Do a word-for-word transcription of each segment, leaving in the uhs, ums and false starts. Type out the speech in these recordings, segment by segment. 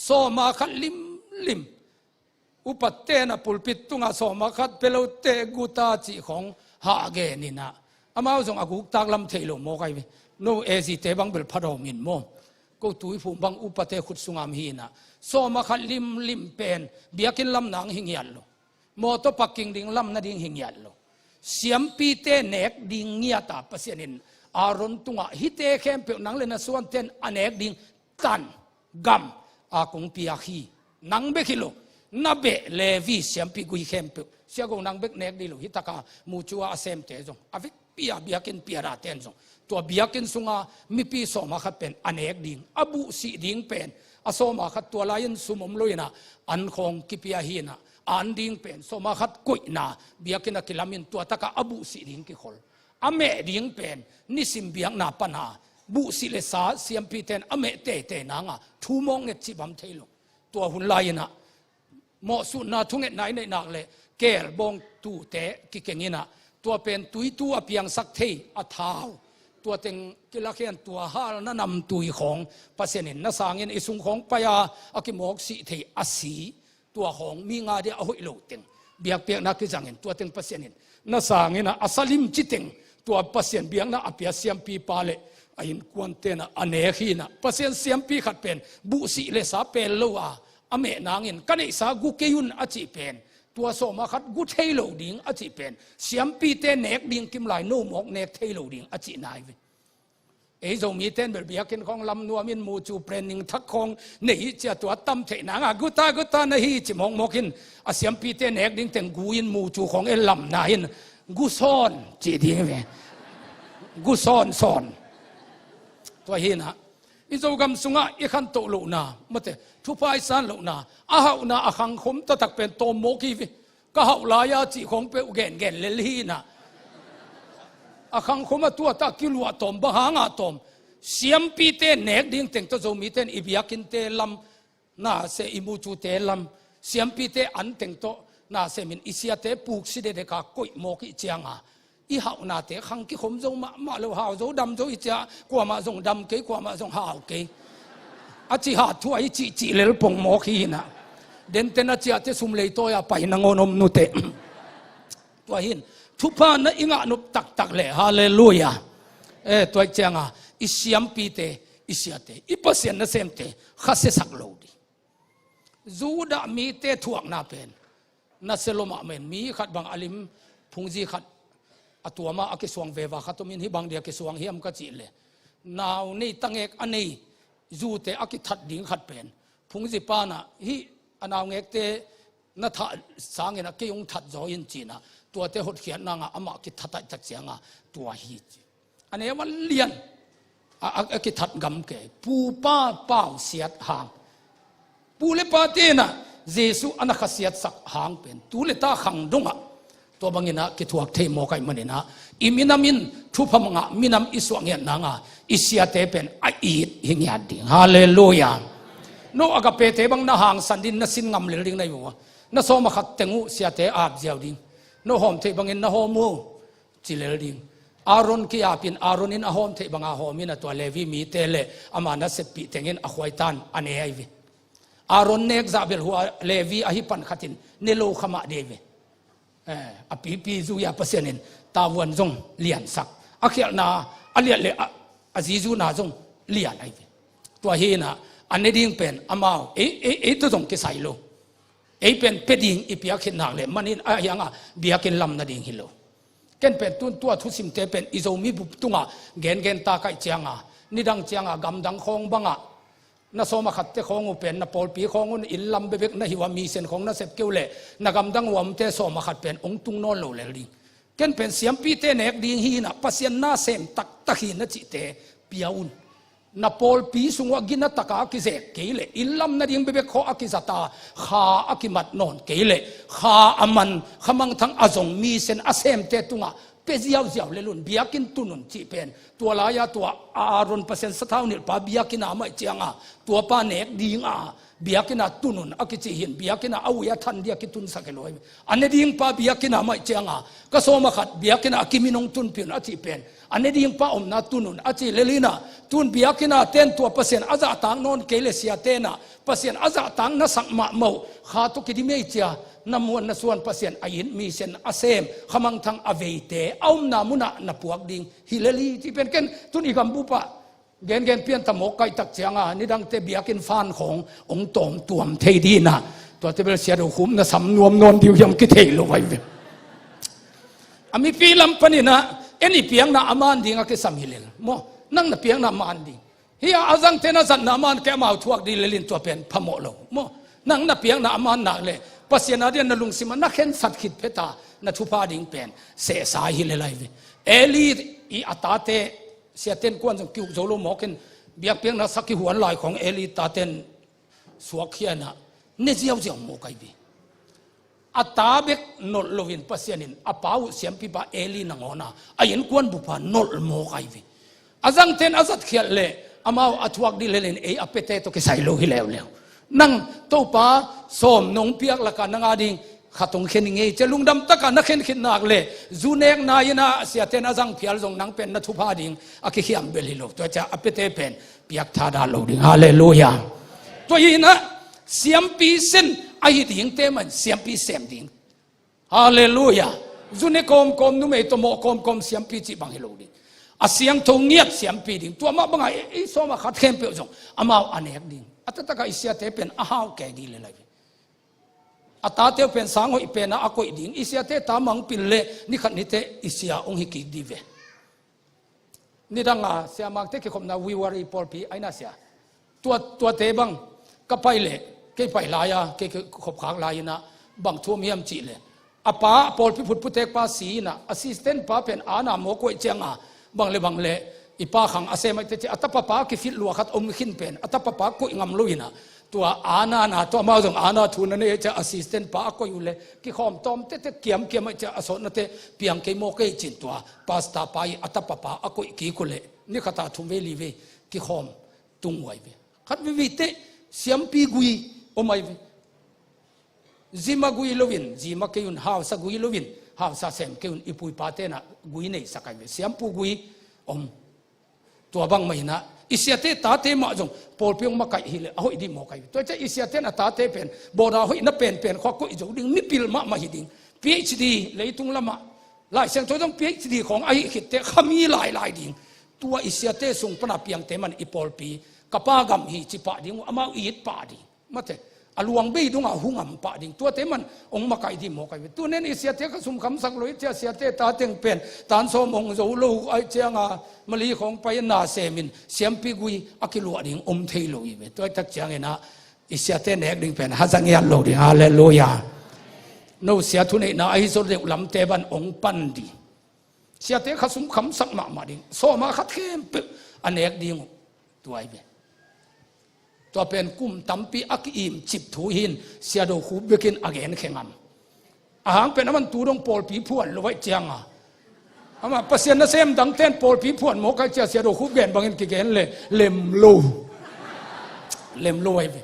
Sawma khat limlim. Upaten a pulpit tungah sawma khat pia lote guta cih khawng hah genin ah, amau zong a guktak lam thei lo mawk ai ve. No A Z te bang bel phadawm in maw. Ko Tuiphum bang upate khut sungah om hi-in ah, sawma khat limlim pen biakinn lam nang hi ngiat lo. Mawtaw parking ding lam nading hi ngiat lo. Siampite nek ding ngiat a, Pasian in Aaron tungah, hihte khempeuh nang le na suanten a nek ding tan, gam, a kong piak hi. Nang bek hi lo, na beh Levi siampi gui khempeuh, sia go nang bek nek ding lo, hih taka mucu a a semte zong, a vekpi a biakinn piadaten zong, tua biakinn sunga mipi sawma khat pen a nek ding, a buhsih ding pen, a sawma khat tua lai-in sum om lo-in ah, an khawng kipia hi-in ah, an ding pen sawma khat koihna, biakinn a kilamin tua taka a buhsih ding kikhol. A meh ding pen nisim biakna pana buhsih le sa siampiten a meh teitei nanga thu mawk nget cih bang thei lo. Tua hun lai-in ah mawhsutna thungetna i neih nak le, keelbawng tute kikeng in ah, tua pen tuitu a piangsak thei a thau, tua teng kilakhian, tua halna namtui khawng, Pasian in na sangin i sung khawng pai-a a kimawksih thei a si, tua khawng mi nga dia a hoih lo teng biakpiakna kizangin, tua teng Pasian in na sangin ah a sa limci teng, tua Pasian biakna a pia siampipa le a innkuanten ah a nek hi-in ah, Pasian siampi khat pen buhsih le sa pel lo a, a meh nangin, ka neihsa gu kei un a cih pen, tua sawma khat gu thei lo ding a cih pen, siampite nek ding kimlai no mawk nek thei lo ding a cihna ai ve. Ei Zomiten bel biakinn khawng lam nuamin mucu prening thak khawng nei hi cia, tua tam theih nanga guta guta na hi ci mawkmawk in, a siampite nek ding teng gu-in mucu khawng e lamna in, gu sawn ci ding ve. Gu sawn sawn. Tua hi-in ah i Zogam sungah i khantoh lohna, mate, thupha i san lohna, a hauhna a khangkhum taktak pen tawm mawk hi ve. Ka hauh lai-a cih khawng peuh gengen lel hi-in ah, a khangkhum a tuata kiluah tawm, bang hanga tawm? Siampite nek ding teng tawh Zomiten i biakinnte lam, na se i mucute lam, siampite an teng tawh na semin i siate puk si dedeka koih mawk i cianga, i hauhnate khang kikhom zo mahmah lo, hau zo dam zo i cia, kuamah zong dam kei, kuamah zong hau kei. A ci hat thu a i cihcih lel pong mawk hi-in ah, denten a ciate sum leitawi-a pai nangawn om nuteh. Tua hi-in thupha na i ngah nop taktak le, halleluiah. Eh, tua i cianga i siampite, i siate, i Pasian nasemte khasiasak lo ding. Judah mite thuakna pen nasia lua mahmah in, mi khat bang a lim phungzi khat a tuama a kisuang veva khat omin, hih bang dia kisuang hiam ka cih le, nau nei tangek a nei zute a kithat ding khat pen, phungzi pana hih a naungekte na thah sangin a kei hong that zaw in ci-in ah, tuate hotkhiat nanga amah kithat ahih tak cianga tua hi ci. A neu a lian a, a, a kithat gam kei, pu pa pausiat hang, pu le pate in ah Jesuh a na khasiatsak hang pen tu le ta khang dongah tua bangin ah kithuak thei mawk ahih manin ah, i minam in thupha mangah minam i suah ngiat nanga i siate pen a it hi ngiat ding. Halleluiah. No agapete bang na hangsan ding, na sin ngam lel ding na hi uh a, na sawma khat teng uh siate ap ziau ding. No hawm theih bangin na hawm uh ci lel ding. Aaron ki-apin Aaron in a hawm theih banga hawmin a, tua Levi mite le ama naseppih tengin a khuaitan a ne ai ve. Aaron nek zah bel hua Levi ahi pan khatin ne lo kha mah dei ve. Eh, a pipi zui-a Pasian in tavuan zong liansak, a khialhna a liat le a, a zizuna zong lian ai ve. Tua hi-in ah a ne ding pen amau, ei, ei, ei tawh zong kisai lo. Ei pen pia ding i piak khit nak le manin a hianga biakinn lam nading hi lo. Ken pen tun tua thusimte pen i Zomi bup tungah gengen ta kaih cianga, nidang cianga gamdang khawng bangah na sawma khatte khawng uh pen na pawlpi khawng un inn lam bebek na hi uh a, mission khawng na sep kei uh leh na gamdang uh a omte sawma khat pen hong tung nawn lo lel ding. Ken pen siampite nek ding hi-in ah, Pasian nasem taktak hi na cihte pia un. Na pawlpi sung uh a gina taka a kizek kei leh, inn lam nading bebek khawng a kizata kha a kimat nawn kei leh, kha a man, kha mangthang a zong mission a semte tungah pia ziauziau lel un, biakinn tun un cih pen tua lai-a tua Aaron Pasian sathau nilhpa biakinn a maih cianga tuapa nek dinga Biakinn ah tun un a kici hi in, biakinn ah a ui a than ding a kitunsak hi lo hi. A ne ding pa biakinn ah maih ciang a, ka sawm a khat biakinn ah a kimin hong tunpih un a cih pen, a ne ding pa omna tun un a cih lel in ah, tun biakinn ah ten tua Pasian a zahtak nawn kei leh siate in ah Pasian a zahtak na sak mahmah uh, kha tawh kidim ei cia, na muan na suan Pasian a it, mission a sem, khamangthang a veite a omna mun ah na puak ding hi lel hi, cih pen ken tun i gambup ah gengen pianta mawk kaihtak ciang a, nidangte biakinn fan khawng hong tawm tuam thei ding in ah, tuate bel Sia Do Khup na sam nuam nawn ding uh hiam kithei lo ahi ve. A mipi lam panin ah, en i piakna a man ding a kisam hi lel. Maw, nang na piakna a man ding. Hih a zangte na zatna a man kei, amau thuak ding lel in tua pen phamawh lo. Maw, nang na piakna a man nak leh, Pasian a ding a na lungsim ah na khensat khit phet a, na thupha ding pen sehsa hi lel ahi ve. Eli i a tate, siate in kuan zong ki-uk zo lo mawk in, biakpiakna sak kihuan lai khawng Eli taten suakkhia in ah, ne ziauziau mawk ahi ve. A ta bek nolh lo in Pasian in a pa uh siampipa Eli nangawn a, a innkuan bup a nolh mawk ahi ve. A zangte in a zatkhialh leh amau a thuak ding lel in ei a piate tawh kisai lo hi leuleu. Nang Topa sawm nong piak lak ah nang a ding khat hong khia ning ei cia lungdam tak a na khen khit nak leh, zu nekna in ah siate in a zang phial zong nang pen na thupha ding a kikhiam bel hi lo. Tua cia a piate pen piak thadah lo ding. Halleluiah. Tua hi in ah, siampi sin ahi dingte mah in siampi sem ding. Halleluiah. Zu ne kawmkawm, numei tawh mawh kawmkawm siampi cih bang hi lo ding. A siangtho ngiat siampi ding. Tua mah bang a ei, ei sawm a khat khempeuh zong amau a nek ding. A taktak a i siate pen a hau kei ding lel ahi ve. A tate uh pen sang hoih pen a a koih ding. I siate ta mang pil leh ni khat ni teh i sia hong hi kik ding ve. Nidang a siamangte kikhopna Viewary pawlpi ah in ah sia, tua, tuate bang ka pai leh, kei pai lai a, kei kikhop khak lai in ah bang thu om hiam cih leh, a pa, pawlpi phutphutek pa si in ah, assistant pa pen a na mawk uh ahih ciang a, bang le bang le i pa khang a sem ahih teh ci a, a tapa pa kifit lua khat om khin pen a tapa pa koih ngam lo in ah, tua a na na, tua amau zong a na thu na nei ahih ciang a, assistant pa a koih uh leh kikhawm tawm tete, kiamkiam ahih ciang a sawtnate piang kei mawk ei ci in, tua pastor pa i a tapa pa a koih kik uh leh ni khat a thum vei li vei kikhawm tung uh ahi ve. Khat veivei teh siampi gui om ahi ve. Zima gui lo in zima kei un, hausa gui lo in hausa sem kei un, i pu i pate in ah gui neisak ahi ve. Siampu gui om. Tua bang mah in ah, i siate tate mah zong pawlpi hong makaih hi leh a hoih ding mawk ahi. Tua ciang i siate in a tate pen bawda hoihna penpen khua koih zo ding, mipil mahmah hi ding. PhD, leitung lamah Lai Siangtho zong PhD khawng ahih khit teh khami lailai ding. Tua i siate sung pan a piangte mah in i pawlpi ka pa gam hi ci pah ding uh, amau it pah ding. Mate, a luang bei dong a hu ngam pah ding. Tuate mah in hong makaih ding mawk ahi ve. Tu nen i siate kha sum khamsak lo i ci a, siate ta teng pen tan sawm hong zo lo ahih ciang a, Mali khawng pai in na sem in siampi gui a kiluah ding om thei lo hi ve. Tua ahih tak ciang in ah, i siate nek ding pen haza ngiat lo ding. Halleluiah. No sia thuneihna ahi zaw deuh lamte bang hong pan ding. Siate kha sum khamsak mahmah ding. Sawm a khat khempeuh a nek ding uh. Tua ahi ve. Tua pen kum tampi a ki-im cip thu hi in, Sia Do Khup bek in a gen khe ngam. A hang pen aman tu dong pawlpi phuan lo ahih ciang a, amah Pasian nasem dangte in pawlpi phuan mawk ahih ciang a, Sia Do Khup gen bangin kigen leh lem lo. Lem lo ahi ve.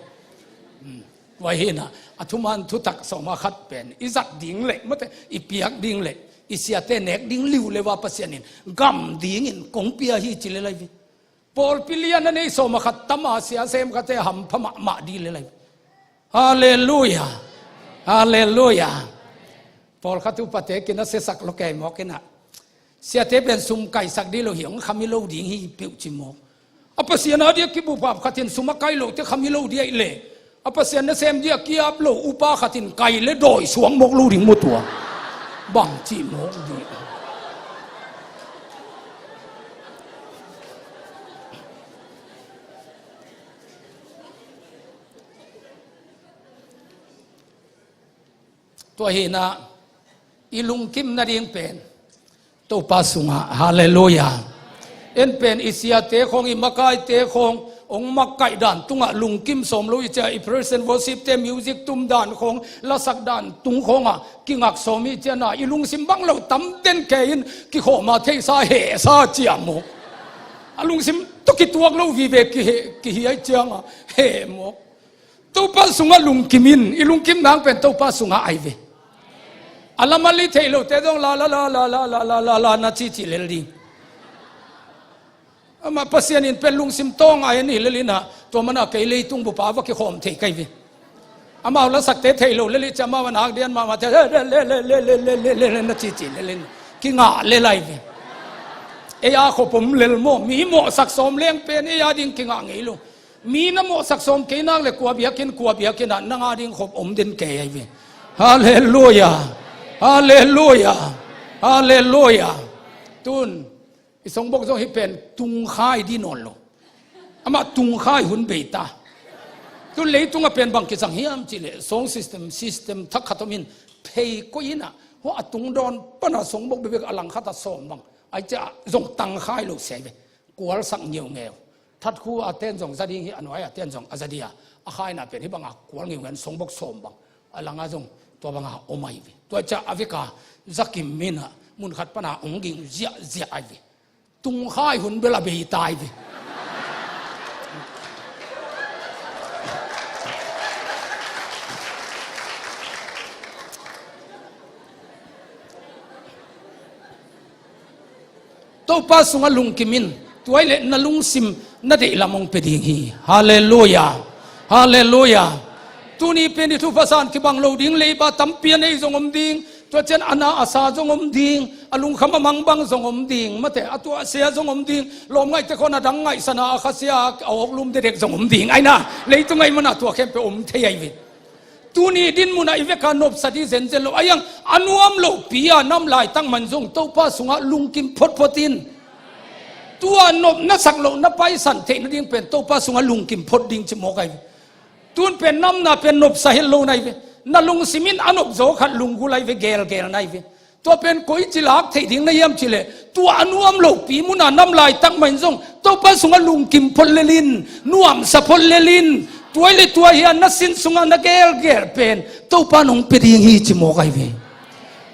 Hmm. Tua hi in ah, a thuman thutak sawm a khat pen i zat ding leh, mate, i piak ding leh, i siate nek ding liuleu a Pasian in gam dingin kong pia hi ci lel ahi ve. Pawlpi lian a nei sawm a khat tam a sia sem khate hampha mahmah ding lel ahi. Halleluiah. Halleluiah. Pawlkhat upate kina siasak lo kei mawk in ah, siate pen sum kaisak ding lo hi, hong khami lo ding hi peuh ci mawk. A Pasian a ding a kibuphap khat in sum a kai loh teh khami lo ding ahih leh, a Pasian nasem ding a ki-ap lo upa khat in kai leh dawi suak mawk lo ding maw tua. Bang ci mawk ding. Tua hi in ah, i lungkim nading pen Topa sungah. Halleluiah. En pen i siate khawng, i makaite khawng hong makaih dan tungah lungkim sawm lo i ci a, i praise and worship te, music tum dan khawng, lasak dan tung khawngah kingak sawm i ci a, na i lungsim bang lo tam den kei in kikhawm a theihsa hehsa ci a mawk. A lungsim tawh kituak lo vive kihi, kihi ahih ciang a heh mawk. Topa sungah lungkim in, i lungkim nang pen Topa sungah ai ve. A lam a li thei lote zong la la la la la la la la la na cici lel ding. Amah Pasian in pen lungsim tawng ai an hi lel inah, tua mana kei leitung bupa va kikhawm thei kai ve. Amau la sakte thei lo lel i ci amau a nak dian mahmah te le le le le le le le le le na cici lel in kingah lel ai ve. Ei a khop om lel maw, mi mawhsak sawm leng pen ei a ding kingah ngei lo. Mi na mawhsak sawm kei nak le kua biakinn kua biakinn ah nang a ding khop om den kei ai ve. Halleluia. Halleluia. Halleluia. Tun i songbok zong hi pen tungkhai di nawn lo. Amah tungkhai hun bei ta. Tun leitung a pen bang kisang hiam cih leh song system, system thak khat om in phei koih inah hua a tungdawn pana songbok bebek a lang khat a sawm bang ai ciah zong tangkhai lo sia ai ve. Kualsak ngeungeu. Thatkhu a ten zong za ding hi, a nuai a ten zong a za dia. A khaina pen hi banga kual ngeungeu in songbok sawm bang. A langa zong tua banga om ai ve. Tua ciah a veka zakim minah mun khat pana ong ging ziahziah ai ve. Tungkhai hun bel a bei ta ai ve. Topa sungah lungkim in, tua i leh na lungsim na deih lam hong pia ding hi. Halleluia. Halleluia. Tuni pen i thupha san kibang lo ding, leiba tampi a nei zong om ding, tua cian a na a sa zong om ding, a lungkham a mangbang zong om ding, mate a tuahsia zong om ding, lawmngaihte khawn a dang ngaihsana a khasia a awklum dedek zong om ding. Aina leitung aih mana tua khempeuh om thei ai ve. Tuni dinmunah i veka nopsa dih zenzen lo a iang a nuam lopi a nam laitak man zong Topa sungah lungkim photphot in. Tua nopna sak loh na paisan theih nading pen Topa sungah lungkim phot ding ci mawk ai ve. Tun pen namna pen nopsa het lo nai ve. Na lungsim in a nopzaw khat lunggul ai ve, gelgel nai ve. Tua pen koi ci lak theih ding na hiam cih leh tua a nuam lopi muna nam laitak mah in zong Topa sungah lungkim phot lel in, nuamsa phot lel in, tua i le tua hi a na sin sungah na gelgel pen Topa nong pia ding hi ci mawk ai ve.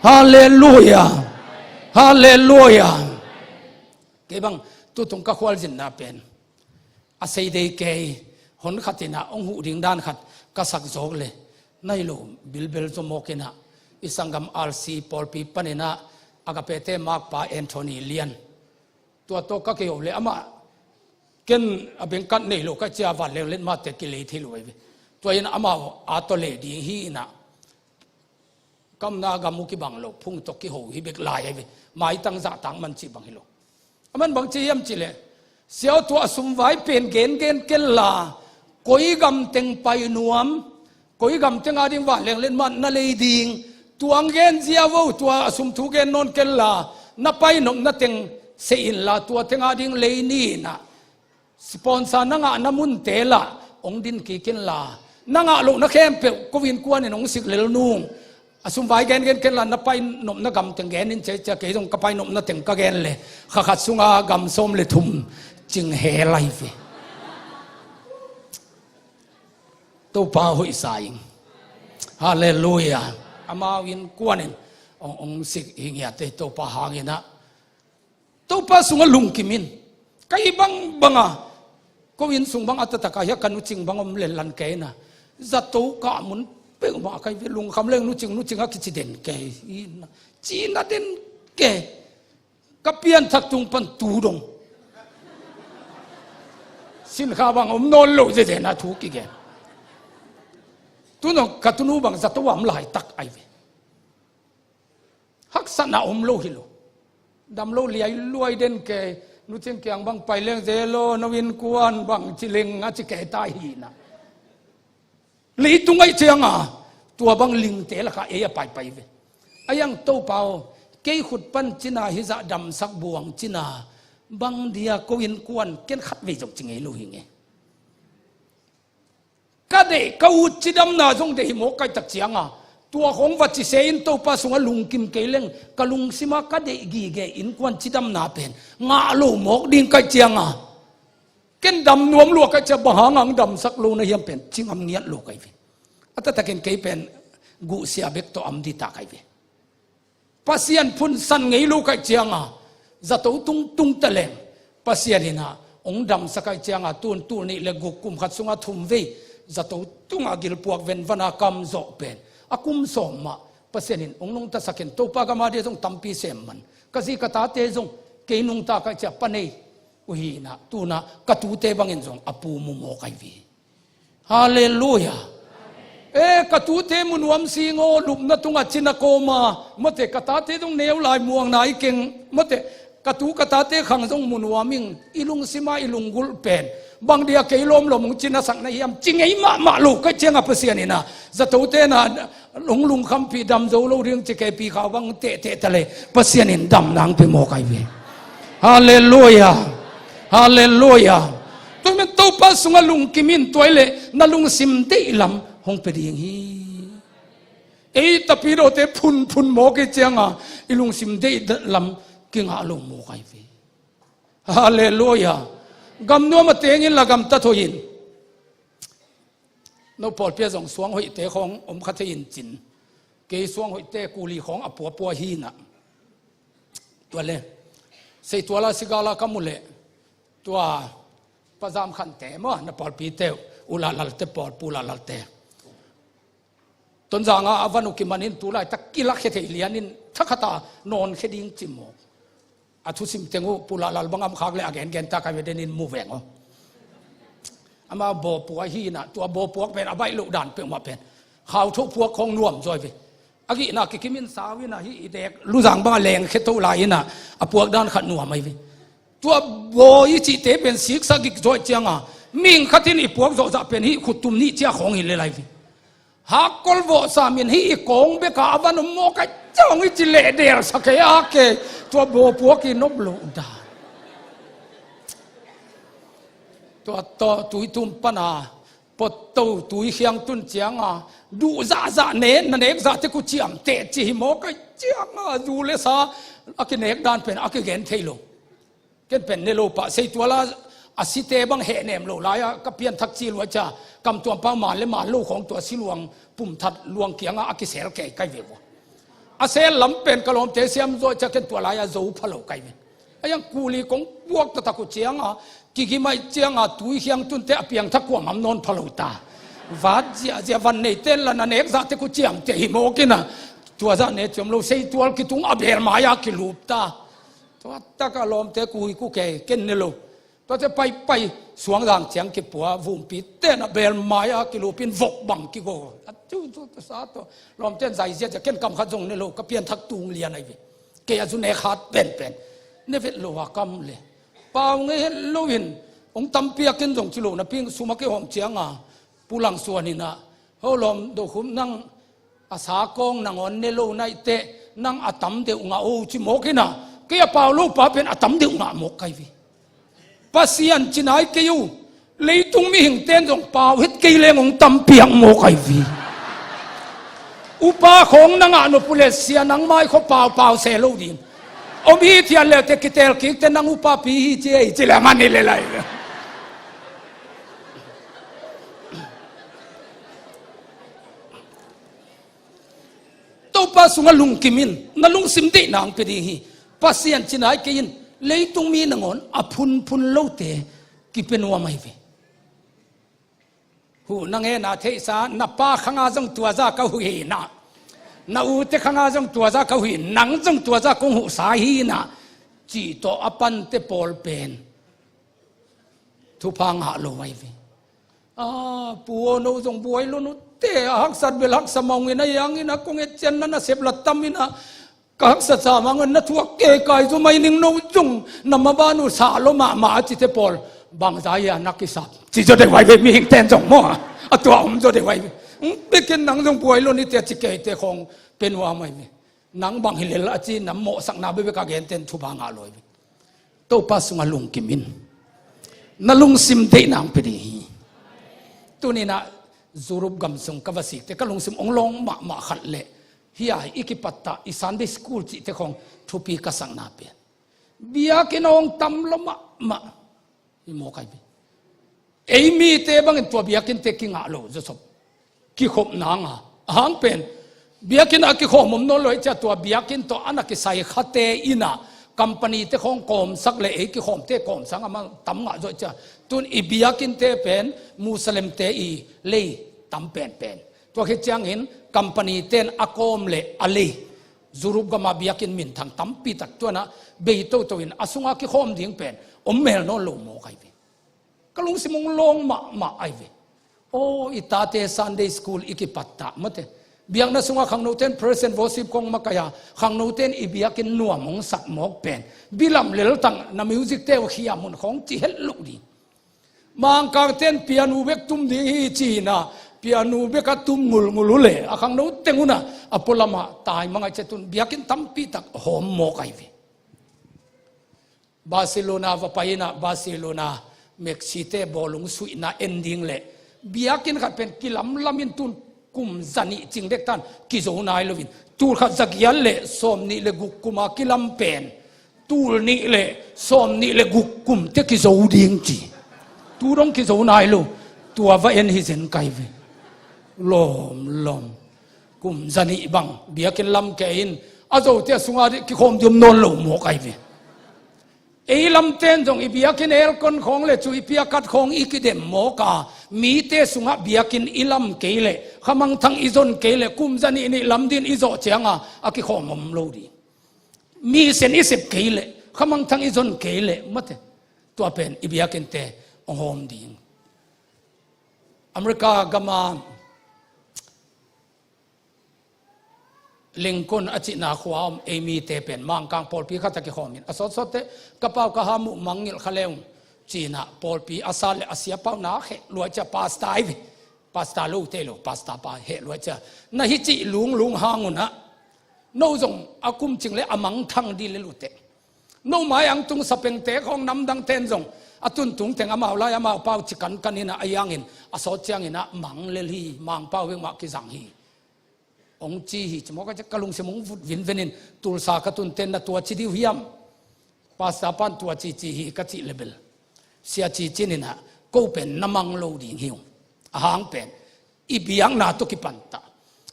Halleluia. Halleluia. Kei bang tutung ka khualzinna pen a sei dei kei, hon khat inah hong huh ding dan khat ka sak zawk le nai lo bilbel zaw mawk inah i sanggam R C pawlpi paninah Agape-te makpa Anthony Lian. Tua tawh ka kei-oh le amah ken a bengkat nei lo ka cia vanleng letmate kilei thei lo ai ve. Tua in amau a tawh lei ding hi inah kamna gam uh kibang lo phung tawh kiho hi bek lai ai ve. Maitang zahtak man cih bang hi lo. A man bang ci hiam cih leh siau tua a sumvai pen gengen kenla koi gam teng pai nuam, koi gam teng ading vanleng letmat na lei ding, tuang gen ziau vo, tua a sum thu gen nawn kenla na pai nopna teng sei inla tua teng ading lei ni inah sponsor na ngahna munte lah hong din kik inla na ngah lohna khempeuh ko innkuan in hong sik lel nung. A sumvai gengen kenla na pai nopna gam teng gen in cia cia kei zong ka pai nopna teng ka gen le kha khat sunga gam sawm le thum cing hel ai ve. Topa hoihsa ing. Halleluia. Amau innkuan in hong, hong sik hi ngiate Topa hang inah Topa sungah lungkim in. Ka i bangbanga ko inn sung bang a taktak a hia ka nucing bang om lellan kei na zato kah mun peuhmah ka i ve lungkham leng nucing nucing a kici den kei ina cina den kei. Ka pianthak tung pan tu dong sinkha bang om nawn lo zezena thu kigen. Tunong ka tunu bang zato am laitak ai ve. Haksatna om lo hi lo. Dam lo liai luai den kei. Nucing kiang bang pai leng zelo no innkuan bang ci leng a ci kei ta hi na. Leitung aih cianga tua bang lingte lakah ei a paipai ve. A iang Topa aw kei khut pan cina hizah damsak buang cina bang dia ko innkuan ken khat vei zong ci ngei lo hi ngei. Ka deih ka ut cidamna zong deih hi mawk kaihtak cianga tua khong va ci se in Topa sungah lungkim kei leng ka lungsima ka deih gige innkuan cidamna pen ngah lo mawk ding kaih cianga ken dam nuam lua kaih cia bang hanga ang damsak lo na hiam pen cingam ngiat lo kai ve. A taktakin kei pen guhsia bek tawh am dita kai ve. Pasian phunsan ngei lo kaih cianga zato tungtung taleng Pasian ina ong damsak kaih cianga tun tul nih le guk kum khat sunga thum vei zato tungah gilpuak venvana kamzawh pen a kum sawm mah Pasian in hong nungtasak in Topa gam adia zong tampi sem man. Ka zi ka tate zong kei nungta ka cia pa nei uh hi inah, tunah ka tute bangin zong a pu mu mawk ai ve. Halleluia. E, ka tute mu nuam sing aw, lupna tungah cina kawma, mate, ka tate zong neu lai muang nai keng, mate, ka tu ka tate khang zong mu nuam ing, i lungsima i lunggulh pen bang dia kei lawmlawm hong cinasak na hiam ci ngei mahmah lo ka ciangah Pasian inah, zatote na hong lungkhampih dam zo lo ding ci kei pi khau bang tehteh ta le Pasian in dam nang pe mawk ai ve. Halleluia. Halleluia. Tua men Topa sungah lungkim in, tua i le na lungsim deih lam hong pe ding hi. Ei tapidawte phunphun mawk i cianga i lungsim deih lam kingah lo mawk ai ve. Halleluia. Gamnuam a tengin la gamtat hoihin. No pawlpi ah zong suang hoihte khawng om kha thei in cin. Kei suang hoihte kuli khawng a puapua hi inah. Tua le. Seituala Sigala ka mu leh. Tua Pa Zam Khan te maw, na pawlpite uh, U Lah Lal te pawl, Pu Lah Lal te. Tonzang ah a van uh kiman in tulaitak kilakkhia thei lian in thakhata nawnkhia ding ci mawk. A thusim teng uh Pu Lah Lal bang am khak le a gengen ta ka ve den in mu veng aw. Ama bawpuak hi inah, tua bawpuak pen a baih loh dan peuhmah pen khau thoh puak khawng nuam zaw ai ve. A gihna kikim in sau inah hih i dek luzang bang a lengkhia thoh lai inah a puak dan khat nuam ai ve. Tua baw i cihte pen siksa gik zaw i cianga mihing khat in i puak zawhzah pen hih khuttum nih cia khawng hi lel ai ve. Hakkol vawh samin hih i kawng beka a van om mawk ai ciang i ci leh delsa kei a kei. Tua bawpuak i nop loh dan. Tua tawh tuitum pana potto tui khiang tun cianga duh zahzah ne na nek zahte ku ciamteh ci hi mawk ai cianga zu le sa a kinek dan pen a kigen thei lo. Ken pen ne lo pah, Seituala a site bang hehnem lo lai-a ka pianthak ci luai cia, kamtuam pau man le man lo khawng tua siluang pumthat luang kiangah a kisel kei kai ve vua. A sel lam pen ka lawmte siam zaw cia ken tua lai-a zo pha lo kai ve. A yang kuli kong buak taktak uh cianga kigimai cianga tui khiang tunte a piangthak kuamam nawn pha lo ta. Vat ziahziah van nei ten la na nek zahte ku ciamteh hi mawk inah tua zah ne ciam lo, Seitual kitung a bel mai-a kilup ta. Tua taka lawmte kui ku kei, ken ne lo. Tuate paipai suangzang ciang kipua vumpi tena bel mai-a kilupin vok bang kigo. A tu tu tu sa to lawmte in zai ziahziah ken kam khat zong ne lo, ka pianthak tung lian ai ve. Kei a zu nek hat penpen ne vet lo a kam le pau ngei het lo in hong tampiak in zong ci lo napi sum a kihawm cianga Pu Lang Suan inah, ho lawm dokhum nang a sakawng nangawn ne lo naih teh nang a tam deuh ngah o ci mawk inah, kei a pau lo pa pen a tam deuh ngah mawk kai ve. Pasian ci nai kei uh, leitung mihingte in zong pau het kei leng hong tampiak mawk ai ve. Upa khawng na ngah nop uh le sia nang mai khaw paupau se lo ding. Om hi thian leute kitel kikte nang upa pi hi ci ei ci le man hi le lai. Topa sungah lungkim in, na lungsim deihna hong pia ding hi. Pasian ci nai kei in, leitung mi nangawn a phunphun lote kipia nuam ai ve. Huh, na ngen a theihsa, na pa khanga zong tuaza ka huh hi na. Na ute khanga zong tuaza ka huh hi, nang zong tuaza kong huhsa hi na. Cih tawh a pante pawl pen thupha ngah lo ai ve. A, pu aw, no zong buai lo nute, a haksat bel haksa mawngin a yangin a kong etcian na nasep la tamin a ka haksa sa mangun na thuak kekai zo mai ning, no zong na maban uh sa lo mahmah a cite pawl bangza ia na kisap ci zo deuh ai ve, mihing ten zong maw a tua om zo deuh ai ve. Bikin nang zong buai lo nite a ci keite khawng pe nuam ai ve. Nang bang hi lel a ci nam mawhsakna bekbek a genten thupha ngah lo ai ve. Topa sungah lungkim in. Na lungsim deihna hong pia ding hi. Tuninah Europe gam sung ka va sikte ka lungsim hong lawng mahmah khat leh hia i kipattah i Sunday school cihte khawng thupi ka sakna pen biakinn a hong tam lo mahmah. I mawk ai pi. Ei mite bangin tua biakinnte kingah lo zawsop kikhop nanga a hang pen biakinn a kikhawm om nawn lo i cia, tua biakinn tawh a na kisai khate ina company te khawng kawmsak le ei kikhawmte kawmsang a mang tam ngah zawh i cia. Tun i biakinnte pen Muslimte i lei tam penpen. Tua khit ciangin company ten a kawm le a lei Europe gama biakinn minthang tampi tak tuanah bei toto in a sunga kikhawm ding pen om mel nawn lo mawk ai ve. Ka lungsim hong lawng mahmah ai ve. Aw, i tate Sunday school i kipattah mate. Biakna sungah khangnoten praise and worship kong makaih a, khangnoten i biakinn nuam hong sak mawk pen bilam leltang na music te uh khia mun khawng ci het loh ding. Mangkangten pianu bek tum ding hi ci-in a, pianu bek a tum ngulngul uh le a khangno teng unah a pualamah tai mangai ciatun biakinn tampi tak hawm mawk ai ve. Barcelona va pai inah Barcelona Messi te bawlung suihna en ding le biakinn khat pen kilamlamin tun kum zanih cing dektan kizo nai loin tul khat zagiat le sawmnih le guk kuma kilam pen tul nih le sawmnih le guk kum te kizo ding ci. Tu dong kizo nai lo. Tua va en hi zen kai ve. Lawmlawm. Kum zanih bang biakinn lam kei in a zote a sunga dih kikhawm diam nawn lo mawk ai ve. Ei lamten zong i biakinn aircon khawng le cu i piakat khawng i kidem mawk a, mite sungah biakinn i lam kei le khamangthang i zon kei le kum zanih nih lam din i zawh cianga a kikhawm om lo dih. Mi sen i sep kei le khamangthang i zon kei le mate. Tua pen i biakinnte hong hawm ding. America gama Lincoln a cihna khua om ei mite pen Mangkang pawlpi khat a kikhawmin a sawtsawtte ka pau ka ha muh mangngilh kha leung cinah pawlpi a sat le a sia pau na heh luai cia pasta ai ve. Pasta lo te lo pasta pa heh luai cia na hi cih lunglung hangunah no zong a kum cing le a mangthang dih le lute. No mai ang tung sapengte khawng namdang ten zong a tuntung teng amau lai amau pau ci kankan inah a yangin a sawt cianginah mang lel hi, Mangpau bek mah kizang hi. Ong ci hi ci mawk a ci ka lungsim ong vut vinvenin tulsa ka tunten na tua ci diu hiam? Pasta pan tua ci ci hi ka cih lebel sia ci cininah ko pen na mang lo ding hi ung. A hang pen i biakna tawh kipantah,